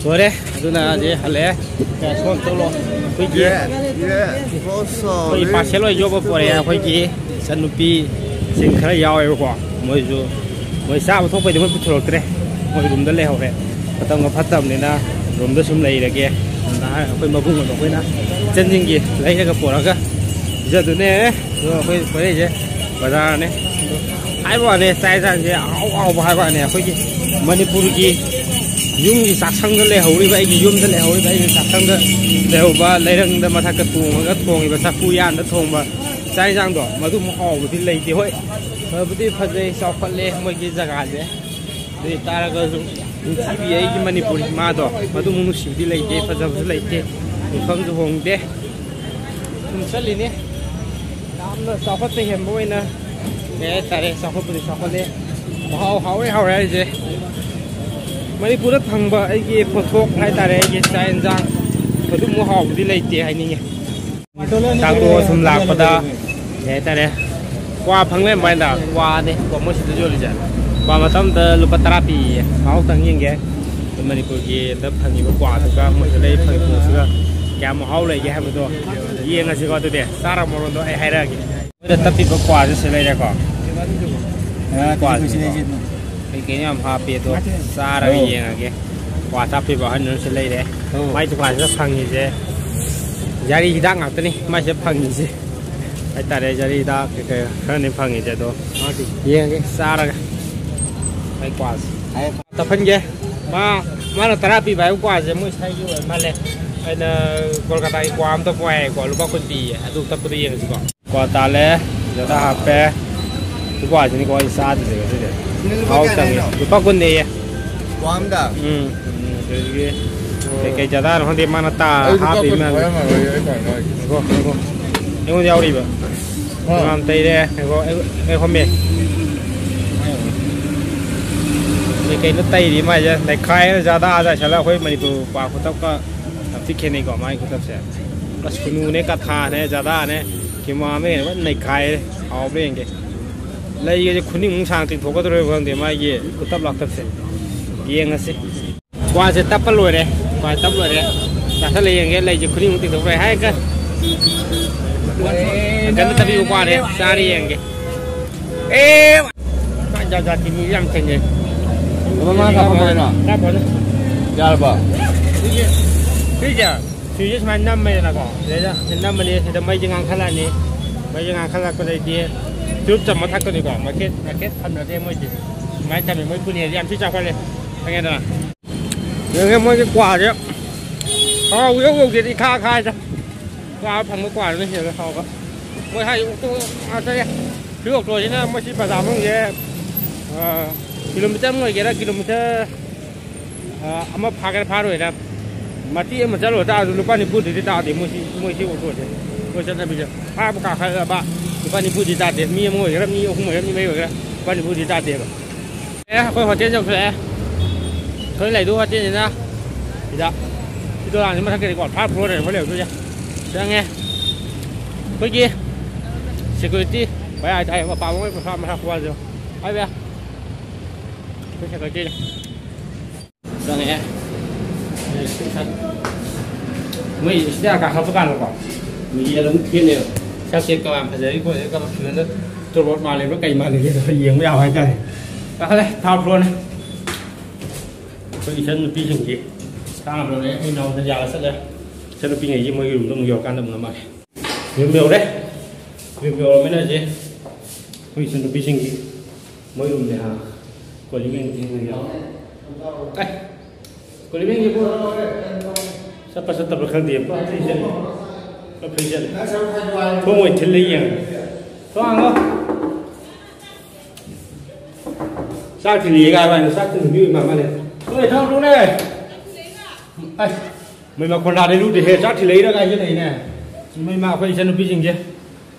ꯂꯣꯏꯔꯦ꯫ ꯑꯗꯨꯅ ꯍꯧꯖꯤꯛ ꯍꯜꯂꯛꯑꯦ꯫ ꯀꯌꯥ ꯁꯣꯝ ꯆꯠꯂꯣ꯫ ꯑꯩꯈꯣꯏꯒꯤ, ꯌꯦ, ꯌꯦ, ꯕ꯭ꯔꯣ, ꯑꯩꯈꯣꯏ ꯁꯣꯔꯤ꯫ ꯄꯥꯔꯁꯦꯜ ꯑꯣꯏꯅ ꯌꯣꯕ ꯄꯣꯔꯛꯑꯦ꯫ ꯑꯩꯈꯣꯏꯒꯤ ꯏꯆꯟꯅꯨꯄꯤꯁꯤꯡ ꯈꯔ ꯌꯥꯎꯋꯦꯕꯀꯣ꯫ ꯃꯣꯏꯁꯨ, ꯃꯣꯏ ꯆꯥꯕ ꯊꯣꯛꯄꯩꯗꯤ ꯃꯣꯏ ꯄꯨꯊꯣꯔꯛꯇ꯭ꯔꯦ꯫ ꯃꯣꯏ ꯔꯨꯝꯗ ꯂꯩꯍꯧꯔꯦ꯫ ꯃꯇꯝꯒ ꯐꯠꯇꯕꯅꯤꯅ ꯔꯨꯝꯗ ꯁꯨꯝ ꯂꯩꯔꯒꯦ꯫ ꯑꯗ ꯑꯩꯈꯣꯏ ꯃꯕꯨꯡ ꯑꯗꯣ ꯑꯩꯈꯣꯏꯅ ꯏꯆꯟꯁꯤꯡꯒꯤ ꯂꯩꯔꯒ ꯄꯣꯔꯛꯑꯒ ꯄꯤꯖꯗꯣꯏꯅꯦ꯫ ꯑꯗꯣ ꯑꯩꯈꯣꯏ ꯀꯣꯏꯔꯛꯏꯁꯦ ꯕꯖꯥꯔꯅꯦ꯫ ꯍꯥꯏꯕ ꯋꯥꯅꯦ, ꯆꯥꯛ ꯏꯟꯁꯥꯡꯁꯦ ꯑꯍꯥꯎ ꯑꯍꯥꯎꯕ ꯍꯥꯏꯕ ꯋꯥꯅꯦ꯫ ꯑꯩꯈꯣꯏꯒꯤ ꯃꯅꯤꯄꯨꯔꯒꯤ ꯌꯨꯝꯒꯤ ꯆꯥꯛꯁꯪꯗ ꯂꯩꯍꯧꯔꯤꯕ, ꯑꯩꯒꯤ ꯌꯨꯝꯗ ꯂꯩꯍꯧꯔꯤꯕ, ꯑꯩꯒꯤ ꯆꯥꯛꯁꯪꯗ ꯂꯩꯍꯧꯕ ꯂꯩꯔꯪꯗ ꯃꯊꯛꯇ ꯇꯣꯡꯉꯒ ꯊꯣꯡꯉꯤꯕ ꯆꯐꯨ ꯎꯌꯥꯟꯗ ꯊꯣꯡꯕ ꯆꯥꯛ ꯏꯟꯁꯥꯡꯗꯣ ꯃꯗꯨꯃꯨꯛ ꯍꯥꯎꯕꯗꯤ ꯂꯩꯇꯦ꯫ ꯍꯣꯏ, ꯐꯕꯨꯗꯤ ꯐꯖꯩ, ꯆꯥꯎꯈꯠꯂꯦ ꯃꯣꯏꯒꯤ ꯖꯒꯥꯁꯦ꯫ ꯑꯗꯨ ꯑꯣꯏ ꯇꯥꯔꯒꯁꯨ ꯅꯨꯡꯁꯤꯕꯤ ꯑꯩꯒꯤ ꯃꯅꯤꯄꯨꯔ ꯏꯃꯥꯗꯣ ꯃꯗꯨꯃꯨꯛ ꯅꯨꯡꯁꯤꯕꯗꯤ ꯂꯩꯇꯦ, ꯐꯖꯕꯁꯨ ꯂꯩꯇꯦ, ꯃꯐꯝꯁꯨ ꯍꯣꯡꯗꯦ꯫ ꯁꯨꯝ ꯆꯠꯂꯤꯅꯦ꯫ ꯌꯥꯝꯅ ꯆꯥꯎꯈꯠꯄ ꯍꯦꯟꯕ ꯑꯣꯏꯅ ꯀꯩ ꯍꯥꯏꯇꯥꯔꯦ, ꯆꯥꯎꯈꯠꯄꯨꯗꯤ ꯆꯥꯎꯈꯠꯂꯦ꯫ ꯃꯍꯥꯎ ꯍꯥꯎꯋꯦ ꯍꯥꯎꯋꯦ ꯍꯥꯏꯁꯦ ꯃꯅꯤꯄꯨꯔꯗ ꯐꯪꯕ ꯑꯩꯒꯤ ꯄꯣꯠꯊꯣꯛ ꯍꯥꯏꯇꯥꯔꯦ, ꯑꯩꯒꯤ ꯆꯥꯛ ꯌꯦꯟꯁꯥꯡ ꯑꯗꯨꯃꯨꯛ ꯍꯥꯎꯕꯗꯤ ꯂꯩꯇꯦ ꯍꯥꯏꯅꯤꯡꯉꯦ꯫ ꯆꯥꯛꯇꯣꯛꯑ ꯁꯨꯝ ꯂꯥꯛꯄꯗ ꯀꯩ ꯍꯥꯏꯇꯥꯔꯦ, ꯀ꯭ꯋꯥ ꯐꯪ ꯂꯩꯔꯝꯕ ꯍꯥꯏꯗ, ꯀ꯭ꯋꯥꯅꯦ ꯀꯣ ꯃꯣꯏ ꯁꯤꯗ ꯌꯣꯜꯂꯤꯁꯦ꯫ ꯀ꯭ꯋꯥ ꯃꯇꯝꯗ ꯂꯨꯄꯥ ꯇꯔꯥ ꯄꯤꯌꯦ, ꯃꯍꯥꯎ ꯇꯪ ꯌꯦꯡꯒꯦ꯫ ꯑꯩꯈꯣꯏ ꯃꯅꯤꯄꯨꯔꯒꯤꯗ ꯐꯪꯉꯤꯕ ꯀ꯭ꯋꯥꯗꯨꯒ ꯃꯣꯏꯗ ꯂꯩ ꯐꯪꯉꯤꯕ ꯄꯣꯠꯁꯤꯒ ꯀꯌꯥꯝ ꯃꯍꯥꯎ ꯂꯩꯒꯦ ꯍꯥꯏꯕꯗꯣ ꯌꯦꯡꯉꯁꯤꯀꯣ꯫ ꯑꯗꯨꯗꯤ ꯆꯥꯔ ꯃꯔꯣꯟꯗꯣ ꯑꯩ ꯍꯥꯏꯔꯛꯑꯒꯦ꯫ ꯃꯣꯏꯗ ꯇꯞꯄꯤꯕ ꯀ꯭ꯋꯥꯁꯦ ꯁꯤ ꯂꯩꯔꯦꯀꯣ꯫ ꯀ꯭ꯋꯥꯁꯦ ꯀꯩꯀꯩꯅꯣ ꯌꯥꯝ ꯍꯥꯞꯄꯤ ꯑꯗꯣ ꯆꯥꯔꯒ ꯑꯧ꯫ ꯌꯦꯡꯉꯒꯦ꯫ ꯀ꯭ꯋꯥ ꯇꯞꯄꯤꯕ ꯑꯍꯟꯗꯨꯅ ꯁꯤ ꯂꯩꯔꯦ꯫ ꯑꯧ꯫ ꯃꯥꯏ ꯗꯨꯀꯥꯟꯁꯤꯗ ꯐꯪꯉꯤꯁꯦ ꯖꯥꯔꯤ ꯍꯤꯗꯥꯛ ꯉꯥꯛꯇꯅꯤ ꯃꯥꯏꯁꯤꯗ ꯐꯪꯉꯤꯁꯦ ꯍꯥꯏꯇꯥꯔꯦ꯫ ꯖꯥꯔꯤ ꯍꯤꯗꯥꯛ ꯀꯩꯀꯩ ꯈꯔꯅꯤ ꯐꯪꯉꯤꯁꯦ꯫ ꯑꯗꯣ ꯌꯦꯡꯉꯒꯦ ꯆꯥꯔꯒ꯫ ꯃꯥꯏ ꯀ꯭ꯋꯥꯁꯦ꯫ ꯇꯞꯍꯟꯒꯦ꯫ ꯃꯥ, ꯃꯥꯅ ꯇꯔꯥ ꯄꯤꯕ ꯍꯥꯏꯕ ꯀ꯭ꯋꯥꯁꯦ ꯃꯣꯏ ꯁ꯭ꯋꯥꯏꯒꯤ ꯑꯣꯏꯔ ꯃꯥꯜꯂꯦ꯫ ꯑꯩꯅ ꯀꯣꯜꯀꯇꯥꯒꯤ ꯀ꯭ꯋꯥ ꯑꯝ ꯇꯞꯄꯣ ꯍꯥꯏꯌꯦꯀꯣ, ꯂꯨꯄꯥ ꯀꯨꯟ ꯄꯤꯌꯦ꯫ ꯑꯗꯨ ꯇꯞꯄꯗꯣ ꯌꯦꯡꯉꯁꯤꯀꯣ꯫ ꯀ꯭ꯋꯥ ꯇꯥꯜꯂꯦ, ꯖꯔꯗꯥ ꯍꯥꯞꯄꯦ꯫ ꯁꯤ ꯀ꯭ꯋꯥꯁꯤꯅꯤꯀꯣ ꯑꯩ ꯆꯥꯗ꯭ꯔꯤꯁꯦ ꯉꯁꯤꯗꯤ꯫ ꯁꯤꯅ ꯂꯨꯄꯥ ꯃꯍꯥꯎ ꯀꯌꯥꯅ ꯇꯪꯉꯦ꯫ ꯍꯥꯏꯅꯣ? ꯂꯨꯄꯥ ꯀꯨꯟꯅꯦꯌꯦ꯫ ꯀ꯭ꯋꯥ ꯑꯝꯗ? ꯎꯝ꯫ ꯎꯝ, ꯑꯗꯒꯤ ꯀꯩꯀꯩ ꯖꯔꯗꯥꯅꯣ ꯈꯪꯗꯦ ꯃꯥꯅ ꯇꯥ ꯑꯩ ꯂꯨꯄꯥ ꯍꯥꯞꯄꯤ ꯀꯨꯟ ꯃꯌꯥꯝꯁꯦ꯫ ꯄꯥꯏꯔꯝꯃꯔꯣꯏ, ꯑꯩ ꯀꯃꯥꯏꯅ ꯇꯧꯔꯤꯅꯣ? ꯉꯥꯏꯈꯣ, ꯉꯥꯏꯈꯣ꯫ ꯑꯩꯉꯣꯟꯗ ꯌꯥꯎꯔꯤꯕ꯫ ꯑꯥ꯫ ꯉꯥꯝ ꯇꯩꯔꯦ꯫ ꯉꯥꯏꯈꯣ, ꯑꯩ, ꯑꯩ ꯍꯣꯝꯃꯦ꯫ ꯀꯩꯅꯣ ꯇꯩꯔꯤ ꯃꯥꯏꯁꯦ, ꯅꯩꯈꯥꯏꯔ ꯖꯥꯗꯥ ꯖꯥꯏꯁꯜꯂ ꯑꯩꯈꯣꯏ ꯃꯅꯤꯄꯨꯔ ꯄꯥ ꯈꯨꯇꯞꯀ ꯌꯥꯝ ꯊꯤ ꯈꯦꯠꯅꯩꯀꯣ ꯃꯥꯒꯤ ꯈꯨꯇꯞꯁꯦ꯫ ꯑꯁ, ꯈꯨꯅꯨꯅꯦ, ꯀꯊꯥꯅꯦ, ꯖꯥꯗꯥꯅꯦ, ꯀꯤꯃꯥꯃꯦꯅ ꯐꯖꯅ ꯅꯩꯈꯥꯏꯔꯦ꯫ ꯍꯥꯎꯕ꯭ꯔꯥ ꯌꯦꯡꯒꯦ꯫ ꯂꯩꯒꯁꯦ ꯈꯨꯅꯤꯡꯃꯨꯛ ꯁꯥꯡ ꯇꯤꯡꯊꯣꯛꯀꯗꯧꯔꯤꯕ ꯈꯪꯗꯦ ꯃꯥꯒꯤ ꯈꯨꯇꯞ ꯂꯥꯛꯇꯞꯁꯦ꯫ ꯌꯦꯡꯉꯁꯤ꯫ ꯀ꯭ꯋꯥꯁꯦ ꯇꯞꯄ ꯂꯣꯏꯔꯦ꯫ ꯀ꯭ꯋꯥ ꯇꯞ ꯂꯣꯏꯔꯦ꯫ ꯆꯥꯁꯜꯂ ꯌꯦꯡꯒꯦ꯫ ꯂꯩꯁꯦ ꯈꯨꯅꯤꯡꯃꯨꯛ ꯇꯤꯡꯊꯣꯛꯈ꯭ꯔꯦ ꯍꯥꯏ ꯀꯟ-, ꯀꯟꯅ ꯇꯞꯄꯤꯕ ꯀ꯭ꯋꯥꯅꯦ꯫ ꯆꯥꯔ ꯌꯦꯡꯒꯦ꯫ ꯑꯦ! ꯖꯥꯠ ꯖꯥꯠꯀꯤ ꯃꯤꯁꯦ ꯌꯥꯝ ꯊꯦꯡꯅꯩ꯫ ꯃꯃꯥ ꯀꯥꯞꯄ ꯐꯔꯦꯅ? ꯀꯥꯞꯄꯅꯦ꯫ ꯌꯥꯔꯕ? ꯁꯤꯁꯦ, ꯁꯤꯁꯦ, ꯁꯤꯁꯦ ꯁꯨꯃꯥꯏꯅ ꯅꯝꯃꯦꯗꯅꯀꯣ꯫ ꯁꯤꯗꯩꯗ ꯁꯤ ꯅꯝꯃꯅꯤ, ꯁꯤꯗ ꯃꯩꯁꯦ ꯉꯥꯡꯈꯠꯂꯛꯑꯅꯤ꯫ ꯃꯩꯁꯦ ꯉꯥꯡꯈꯠꯂꯛꯄꯗꯩꯗꯤ ꯆꯨꯔꯨꯞ ꯆꯝꯃ ꯊꯛꯀꯅꯤꯀꯣ꯫ ꯃꯥꯔꯀꯦꯠ, ꯃꯥꯔꯀꯦꯠ ꯊꯝꯅꯗꯦ ꯃꯣꯏꯗꯤ꯫ ꯁꯨꯃꯥꯏꯅ ꯊꯝꯃꯦ꯫ ꯃꯣꯏ ꯄꯨꯅꯦꯗꯤ ꯌꯥꯝ ꯊꯤ ꯆꯥꯎꯈꯠꯂꯦ꯫ ꯈꯪꯉꯦꯗꯅ? ꯌꯦꯡꯉꯦ ꯃꯣꯏꯒꯤ ꯀ꯭ꯋꯥꯁꯦ꯫ ꯍꯥꯎ ꯌꯧ ꯌꯧꯗꯦꯗ ꯏꯈꯥ ꯈꯥꯏꯗ꯫ ꯀ꯭ꯋꯥ ꯐꯪꯕ ꯀ꯭ꯋꯥꯗꯨꯅ ꯍꯦꯜꯂꯦ ꯍꯥꯎꯕ꯫ ꯃꯣꯏ ꯍꯥꯏ ꯑꯣꯛꯇꯣ ꯉꯥꯛꯇꯅꯦ꯫ ꯁꯤ ꯑꯣꯛꯇꯣꯁꯤꯅ ꯃꯣꯏ ꯁꯤ ꯕꯖꯥꯔ ꯃꯅꯨꯡꯁꯦ, ꯑ, ꯀꯤꯂꯣꯃꯤꯇꯔ ꯑꯃ ꯑꯣꯏꯒꯦꯔꯥ, ꯀꯤꯂꯣꯃꯤꯇꯔ, ꯑ, ꯑꯃ ꯐꯥꯒꯦꯔꯥ ꯐꯥꯔꯣꯏꯔꯥ, ꯃꯇꯦꯛ ꯑꯃ ꯆꯠꯂꯨꯔ ꯇꯥꯔꯁꯨ ꯂꯨꯄꯥ ꯅꯤꯐꯨꯗꯨꯗꯤ ꯇꯥꯗꯦ ꯃꯣꯏ ꯁꯤ, ꯃꯣꯏ ꯁꯤ ꯑꯣꯛꯇꯣꯁꯦ꯫ ꯃꯣꯏ ꯆꯠꯅꯕꯤꯁꯦ꯫ ꯐꯥꯕ ꯀꯥꯈꯠꯂꯕ ꯂꯨꯄꯥ ꯅꯤꯐꯨꯗꯤ ꯇꯥꯗꯦ꯫ ꯃꯤ ꯑꯃ ꯑꯣꯏꯒꯦꯔꯥ, ꯃꯤ ꯑꯍꯨꯝ ꯑꯣꯏꯒꯦꯔꯥ, ꯃꯤ ꯃꯔꯤ ꯑꯣꯏꯒꯦꯔꯥ, ꯂꯨꯄꯥ ꯅꯤꯐꯨꯗꯤ ꯇꯥꯗꯦꯕ꯫ ꯑꯦ, ꯑꯩꯈꯣꯏ ꯍꯣꯇꯦꯜ ꯌꯧꯁꯤꯜꯂꯛꯑꯦ꯫ ꯑꯩꯈꯣꯏ ꯂꯩꯗꯧ ꯍꯣꯇꯦꯜꯁꯤꯅ ꯁꯤꯗ, ꯁꯤ ꯗꯣꯂꯥꯟꯁꯤ ꯃꯊꯛꯇꯗꯤꯀꯣ, ꯊꯥꯔꯠ ꯐ꯭ꯂꯣꯔꯗꯅꯦ ꯑꯩꯈꯣꯏ ꯂꯩꯍꯧꯗꯣꯏꯁꯦ꯫ ꯆꯪꯉꯦ꯫ ꯑꯩꯈꯣꯏꯒꯤ ꯁꯦꯀ꯭ꯌꯨꯔꯤꯇꯤ ꯚꯩꯌꯥ ꯍꯥꯏꯇꯥꯔꯦ, ꯃꯄꯥ ꯃꯣꯏ ꯃꯁꯥ ꯃꯁꯥ ꯄꯨꯔꯛꯑꯁꯦ꯫ ꯍꯥꯏ ꯚꯩꯌꯥ꯫ ꯑꯩꯈꯣꯏ ꯁꯦꯀ꯭ꯌꯨꯔꯤꯇꯤꯅꯦ꯫ ꯆꯪꯉꯛꯑꯦ꯫ ꯃꯣꯏ ꯁꯤꯗ ꯀꯥꯈꯠꯄ ꯀꯥꯟꯗꯀꯣ, ꯃꯤꯡꯁꯦꯜ ꯑꯗꯨꯝ ꯊꯦꯠꯂꯦꯕ꯫ ꯁꯛꯁꯦ ꯀꯃꯥꯏꯅ ꯐꯖꯔꯤ ꯈꯣꯠꯂꯤ, ꯀꯔꯝꯕ ꯐꯤꯂꯝꯗ ꯇꯣꯔꯕꯣꯠ ꯃꯥꯜꯂꯤꯕ꯭ꯔꯥ ꯀꯩ ꯃꯥꯜꯂꯤꯒꯦꯗꯣ ꯌꯦꯡꯕ ꯌꯥꯕ ꯍꯥꯏꯇꯥꯔꯦ꯫ ꯀꯥꯈꯠꯂꯦ, ꯊꯥꯔꯠ ꯐ꯭ꯂꯣꯔꯅꯦ꯫ ꯑꯩꯈꯣꯏ ꯏꯆꯟ ꯅꯨꯄꯤꯁꯤꯡꯁꯤ ꯆꯥꯅꯕꯅꯦ꯫ ꯑꯩ ꯏꯅꯥꯎꯗ ꯌꯥꯜꯂ ꯆꯠꯂꯦ꯫ ꯏꯆꯟ ꯅꯨꯄꯤꯉꯩꯁꯤ ꯃꯣꯏꯒꯤ ꯔꯨꯝꯗ ꯑꯃꯨꯛ ꯌꯧꯔꯀꯥꯟꯗ ꯑꯃꯨꯛ ꯅꯝꯃꯛꯑꯒꯦ꯫ ꯌꯨꯝ ꯌꯧꯔꯦ꯫ ꯌꯨꯝ ꯌꯧꯔꯃꯤꯅ ꯍꯧꯖꯤꯛ ꯑꯩꯈꯣꯏ ꯏꯆꯟ ꯅꯨꯄꯤꯁꯤꯡꯒꯤ ꯃꯣꯏ ꯔꯨꯝꯗ ꯍꯥ ꯀꯣꯜ ꯂꯤꯛ ꯌꯦꯡ ꯊꯦꯡꯅ ꯌꯥꯎ-, ꯑꯦ, ꯀꯣꯜ ꯂꯤꯛ ꯌꯦꯡꯒꯦ ꯄꯨꯔꯛꯑꯣ꯫ ꯆꯠꯄ ꯆꯠꯇꯕ꯭ꯔꯥ ꯈꯪꯗꯦ꯫ ꯄꯨꯔꯥ ꯐ꯭ꯔꯤ ꯆꯠꯂꯦ꯫ ꯄꯨꯔꯥ ꯐ꯭ꯔꯤ ꯆꯠꯂꯦ꯫ ꯊꯣꯡ ꯑꯣꯏ ꯊꯤꯜꯂ ꯌꯦꯡꯉꯦ꯫ ꯊꯣꯡ ꯍꯥꯡꯉꯣ꯫ ꯆꯥꯛ ꯊꯤꯜꯂꯤꯌꯦ ꯀꯥꯏ ꯍꯥꯏꯅ ꯆꯥꯛ ꯊꯤꯟꯕꯤ ꯑꯣꯏ ꯃꯥꯜꯂꯦ꯫ ꯊꯣꯡꯅꯦ, ꯊꯣꯡ, ꯊꯣꯡꯅꯦ꯫ ꯑꯁ, ꯃꯩ ꯃꯈꯣꯟ ꯂꯥꯗꯩ ꯂꯨꯗꯦꯍꯦ꯫ ꯆꯥꯛ ꯊꯤꯜꯂꯛꯏꯔ ꯀꯥꯏ ꯍꯥꯏꯅꯩꯅꯦ꯫ ꯃꯩ ꯃꯥ ꯑꯩꯈꯣꯏ ꯏꯆꯟꯅꯨꯄꯤꯁꯤꯡꯁꯦ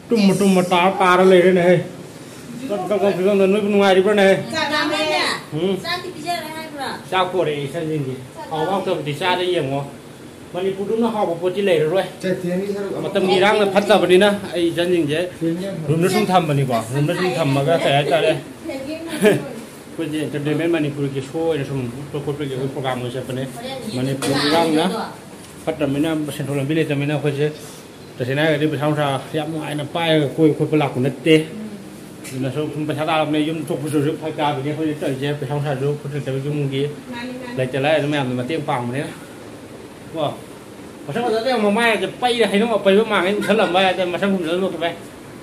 ꯇꯨꯝꯃ ꯇꯨꯝꯃ ꯇꯥꯔ ꯄꯥꯔ ꯂꯩꯔꯦꯅꯦꯍꯦ꯫ ꯀꯔꯝ ꯀꯔꯝ ꯀꯔꯝ ꯐꯤꯕꯝꯗ ꯅꯣꯏꯕꯨ ꯅꯨꯡꯉꯥꯏꯔꯤꯕ꯭ꯔꯅꯦ? ꯆꯥꯛ ꯂꯥꯝꯃꯦꯅꯦ꯫ ꯎꯝ꯫ ꯆꯥꯛꯇꯤ ꯄꯤꯖꯔꯦ ꯍꯥꯏꯕ꯭ꯔꯥ? ꯆꯥꯛ ꯄꯣꯔꯛꯑꯦ ꯏꯆꯟꯁꯤꯡꯒꯤ꯫ ꯍꯥꯎꯕ ꯍꯥꯎꯇꯕꯗꯤ ꯆꯥꯗ ꯌꯦꯡꯉꯣ꯫ ꯃꯅꯤꯄꯨꯔꯗꯨꯅ ꯍꯥꯎꯕ ꯄꯣꯠꯇꯤ ꯂꯩꯔꯔꯣꯏ꯫ ꯆꯦ, ꯐꯦꯟꯒꯤ ꯁꯔꯨꯛ ꯑꯃ ꯃꯇꯝꯒꯤ ꯏꯔꯥꯡꯅ ꯐꯠꯇꯕꯅꯤꯅ ꯑꯩ ꯏꯆꯟꯁꯤꯡꯁꯦ ꯐꯦꯟꯒꯤ ꯑꯃ ꯔꯨꯝꯗ ꯁꯨꯝ ꯊꯝꯕꯅꯤꯀꯣ꯫ ꯔꯨꯝꯗ ꯁꯨꯝ ꯊꯝꯃꯒ ꯀꯩ ꯍꯥꯏꯇꯥꯔꯦ, ꯑꯩꯈꯣꯏꯁꯦ entertainment ꯃꯅꯤꯄꯨꯔꯒꯤ show ꯑꯣꯏꯅ ꯁꯨꯝ ꯎꯠꯄ ꯈꯣꯠꯄꯒꯤ ꯑꯩꯈꯣꯏ program ꯑꯣꯏꯅ ꯆꯠꯄꯅꯦ꯫ ꯃꯅꯤꯄꯨꯔ ꯏꯔꯥꯡꯅ ꯐꯠꯇ꯭ꯔꯕꯅꯤꯅ, ꯁꯦꯟꯊꯣꯛ ꯂꯝꯕꯤ ꯂꯩꯇ꯭ꯔꯕꯅꯤꯅ ꯑꯩꯈꯣꯏꯁꯦ ꯇꯁꯦꯡꯅ ꯍꯥꯏꯔꯒꯗꯤ ꯄꯩꯁꯥ ꯅꯨꯡꯁꯥ ꯌꯥꯝ ꯅꯨꯡꯉꯥꯏꯅ ꯄꯥꯏꯔꯒ ꯀꯣꯏꯕ ꯈꯣꯠꯄ ꯂꯥꯛꯄ ꯅꯠꯇꯦ꯫ ꯑꯗꯨꯅ ꯁꯨꯝ ꯁꯨꯝ ꯄꯩꯁꯥ ꯇꯥꯔꯕꯅꯦ, ꯌꯨꯝ ꯊꯣꯛꯄꯁꯨ ꯍꯧꯖꯤꯛ ꯐꯔꯛ ꯇꯥꯕꯅꯦ ꯑꯩꯈꯣꯏꯅ ꯇꯧꯔꯤꯁꯦ꯫ ꯄꯩꯁꯥ ꯅꯨꯡꯁꯥꯁꯨ ꯈꯨꯠ ꯂꯩꯇꯕ ꯌꯨꯝꯒꯤ ꯂꯩꯇ ꯂꯥꯏꯔꯗ ꯃꯌꯥꯝꯗ ꯃꯇꯦꯡ ꯄꯥꯡꯕꯅꯤꯅ꯫ ꯀꯣ? ꯃꯁꯛ ꯐꯖꯗꯦ, ꯃꯃꯥꯏꯁꯦ ꯄꯩꯔ ꯍꯩꯅꯧ ꯑꯄꯩꯕ ꯃꯥꯡꯉꯩ ꯎꯁꯜꯂꯝꯕ ꯍꯥꯏꯗꯤ ꯃꯁꯛ ꯈꯨꯝꯖꯜꯂ ꯅꯣꯛꯈꯤꯕ ꯌꯥꯏ꯫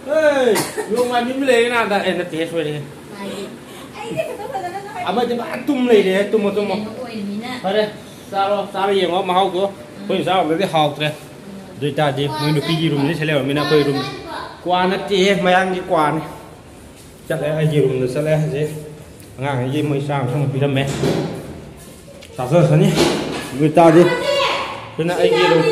"ꯑꯦ, ꯌꯣꯡ ꯃꯥꯟꯕꯤ ꯑꯃ ꯂꯩꯔꯦ ꯅꯥꯗ꯫" ꯑꯦ, ꯅꯠꯇꯦꯍꯦ, ꯁꯣꯏꯔꯦꯍꯦ꯫ ꯑꯃꯗꯤ ꯃꯥ ꯇꯨꯝ ꯂꯩꯔꯦꯍꯦ, ꯇꯨꯝꯃꯣ, ꯇꯨꯝꯃꯣ꯫ ꯐꯔꯦ, ꯆꯥꯔꯣ, ꯆꯥꯔꯣ, ꯌꯦꯡꯉꯣ ꯃꯍꯥꯎꯗꯣ꯫ ꯑꯩꯈꯣꯏꯅ ꯆꯥꯔꯨꯕꯗꯗꯤ ꯍꯥꯎꯇ꯭ꯔꯦ꯫ ꯑꯗꯨ ꯑꯣꯏꯇꯥꯔꯗꯤ ꯃꯣꯏ ꯅꯨꯄꯤꯒꯤ ꯔꯨꯝꯁꯤ ꯁꯤ ꯂꯩꯔꯝꯃꯤꯅ ꯑꯩꯈꯣꯏ ꯔꯨꯝ꯫ ꯀ꯭ꯋꯥ ꯅꯠꯇꯦꯍꯦ, ꯃꯌꯥꯡꯒꯤ ꯀ꯭ꯋꯥꯅꯤ꯫ ꯆꯠꯂꯦ, ꯑꯩꯒꯤ ꯔꯨꯝꯗ ꯆꯠꯂꯦ ꯍꯧꯖꯤꯛ꯫ ꯑꯉꯥꯡꯈꯩꯒꯤ ꯃꯣꯏ ꯆꯥ ꯑꯃ ꯄꯤꯔꯝꯃꯦ꯫ ꯆꯥꯖꯔꯁꯅꯤ꯫ ꯑꯗꯨ ꯑꯣꯏꯇꯥꯔꯗꯤ ꯑꯗꯨꯅ ꯑꯩꯒꯤ ꯔꯨꯝ꯫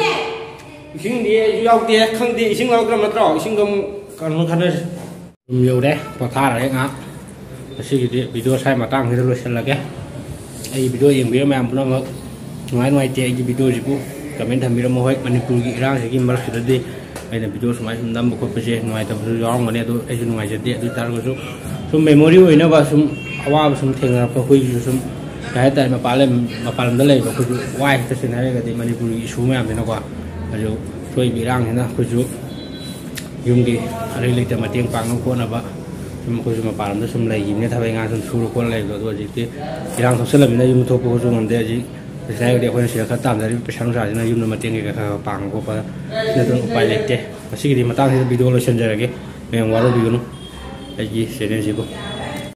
ꯏꯁꯤꯡꯗꯤ ꯑꯩꯁꯨ ꯌꯥꯎꯗꯦ, ꯈꯪꯗꯦ꯫ ꯏꯁꯤꯡ ꯂꯧꯔꯛꯇ꯭ꯔꯕ ꯅꯠꯇ꯭ꯔꯣ? ꯏꯁꯤꯡꯗꯣ ꯑꯃꯨꯛ ꯀꯩꯅꯣ ꯈꯟꯅꯁꯤ꯫ ꯔꯨꯝ ꯌꯧꯔꯦ, ꯄꯣꯊꯥꯔꯒꯦ ꯉꯥꯏꯍꯥꯛ꯫ ꯉꯁꯤꯒꯤꯗꯤ video ꯁ꯭ꯋꯥꯏ ꯃꯇꯥꯡꯁꯤꯗ ꯂꯣꯏꯁꯤꯜꯂꯒꯦ꯫ ꯑꯩꯒꯤ video ꯌꯦꯡꯕꯤꯕ ꯃꯌꯥꯝ ꯄꯨꯝꯅꯃꯛ ꯅꯨꯡꯉꯥꯏ ꯅꯨꯡꯉꯥꯏꯇꯦ ꯑꯩꯒꯤ videoꯁꯤꯕꯨ comment ꯊꯝꯕꯤꯔꯝꯃꯣ꯫ ꯍꯣꯏ, ꯃꯅꯤꯄꯨꯔꯒꯤ ꯏꯔꯥꯡꯁꯤꯒꯤ ꯃꯔꯛꯁꯤꯗꯗꯤ ꯑꯩꯅ video ꯁꯨꯃꯥꯏꯅ ꯁꯨꯝ ꯅꯝꯕ ꯈꯣꯠꯄꯁꯦ ꯅꯨꯡꯉꯥꯏꯇꯕꯁꯨ ꯌꯥꯎꯔꯝꯒꯅꯤ, ꯑꯗꯨ ꯑꯩꯁꯨ ꯅꯨꯡꯉꯥꯏꯖꯗꯦ꯫ ꯑꯗꯨ ꯑꯣꯏ ꯇꯥꯔꯒꯁꯨ ꯁꯨꯝ memory ꯑꯣꯏꯅꯕ ꯁꯨꯝ ꯑꯋꯥꯕ ꯁꯨꯝ ꯊꯦꯡꯅꯔꯛꯄ ꯑꯩꯈꯣꯏꯒꯤꯁꯨ ꯁꯨꯝ ꯀꯩ ꯍꯥꯏꯇꯥꯔꯦ, ꯃꯄꯥꯟ ꯂꯝ, ꯃꯄꯥꯟ ꯂꯝꯗ ꯂꯩꯕ ꯑꯩꯈꯣꯏꯁꯨ ꯋꯥꯏ, ꯇꯁꯦꯡꯅ ꯍꯥꯏꯔꯒꯗꯤ ꯃꯅꯤꯄꯨꯔꯒꯤ issue ꯃꯌꯥꯝꯁꯤꯅꯀꯣ꯫ ꯑꯗꯨ ꯊꯣꯛꯏꯕ ꯏꯔꯥꯡꯁꯤꯅ ꯑꯩꯈꯣꯏꯁꯨ ꯌꯨꯝꯒꯤ ꯑꯔꯩ ꯂꯩꯇ ꯃꯇꯦꯡ ꯄꯥꯡꯅꯕ ꯈꯣꯠꯅꯕ ꯁꯨꯝ ꯑꯩꯈꯣꯏꯁꯨ ꯃꯄꯥꯟ ꯂꯝꯗ ꯁꯨꯝ ꯂꯩꯈꯤꯕꯅꯦ, ꯊꯕꯛ ꯏꯪꯈꯥꯡ ꯁꯨꯝ ꯁꯨꯔ ꯈꯣꯠꯂ ꯂꯩꯕꯗꯣ꯫ ꯑꯗꯣ ꯍꯧꯖꯤꯛꯇꯤ ꯏꯔꯥꯡ ꯊꯣꯛꯆꯜꯂꯕꯅꯤꯅ ꯌꯨꯝ ꯊꯣꯛꯄ ꯈꯣꯠꯄ ꯉꯝꯗꯦ꯫ ꯍꯧꯖꯤꯛ ꯄꯩꯁꯥ ꯍꯥꯏꯔꯒꯗꯤ ꯑꯩꯈꯣꯏꯅ ꯁꯤꯗ ꯈꯔ ꯇꯥꯟꯖꯔꯤꯕ ꯄꯩꯁꯥ ꯅꯨꯡꯁꯥꯁꯤꯅ ꯌꯨꯝꯗ ꯃꯇꯦꯡ ꯀꯩꯀꯥ ꯈꯔ ꯈꯔ ꯄꯥꯡꯕ ꯈꯣꯠꯄ ꯅꯠꯇꯅ ꯎꯄꯥꯏ ꯂꯩꯇꯦ꯫ ꯉꯁꯤꯒꯤꯗꯤ ꯃꯇꯥꯡꯁꯤꯗ video ꯂꯣꯏꯁꯤꯟꯖꯔꯒꯦ, ꯃꯌꯥꯝ ꯋꯥꯔꯧꯕꯤꯒꯅꯨ ꯑꯩꯒꯤ channelꯁꯤꯕꯨ꯫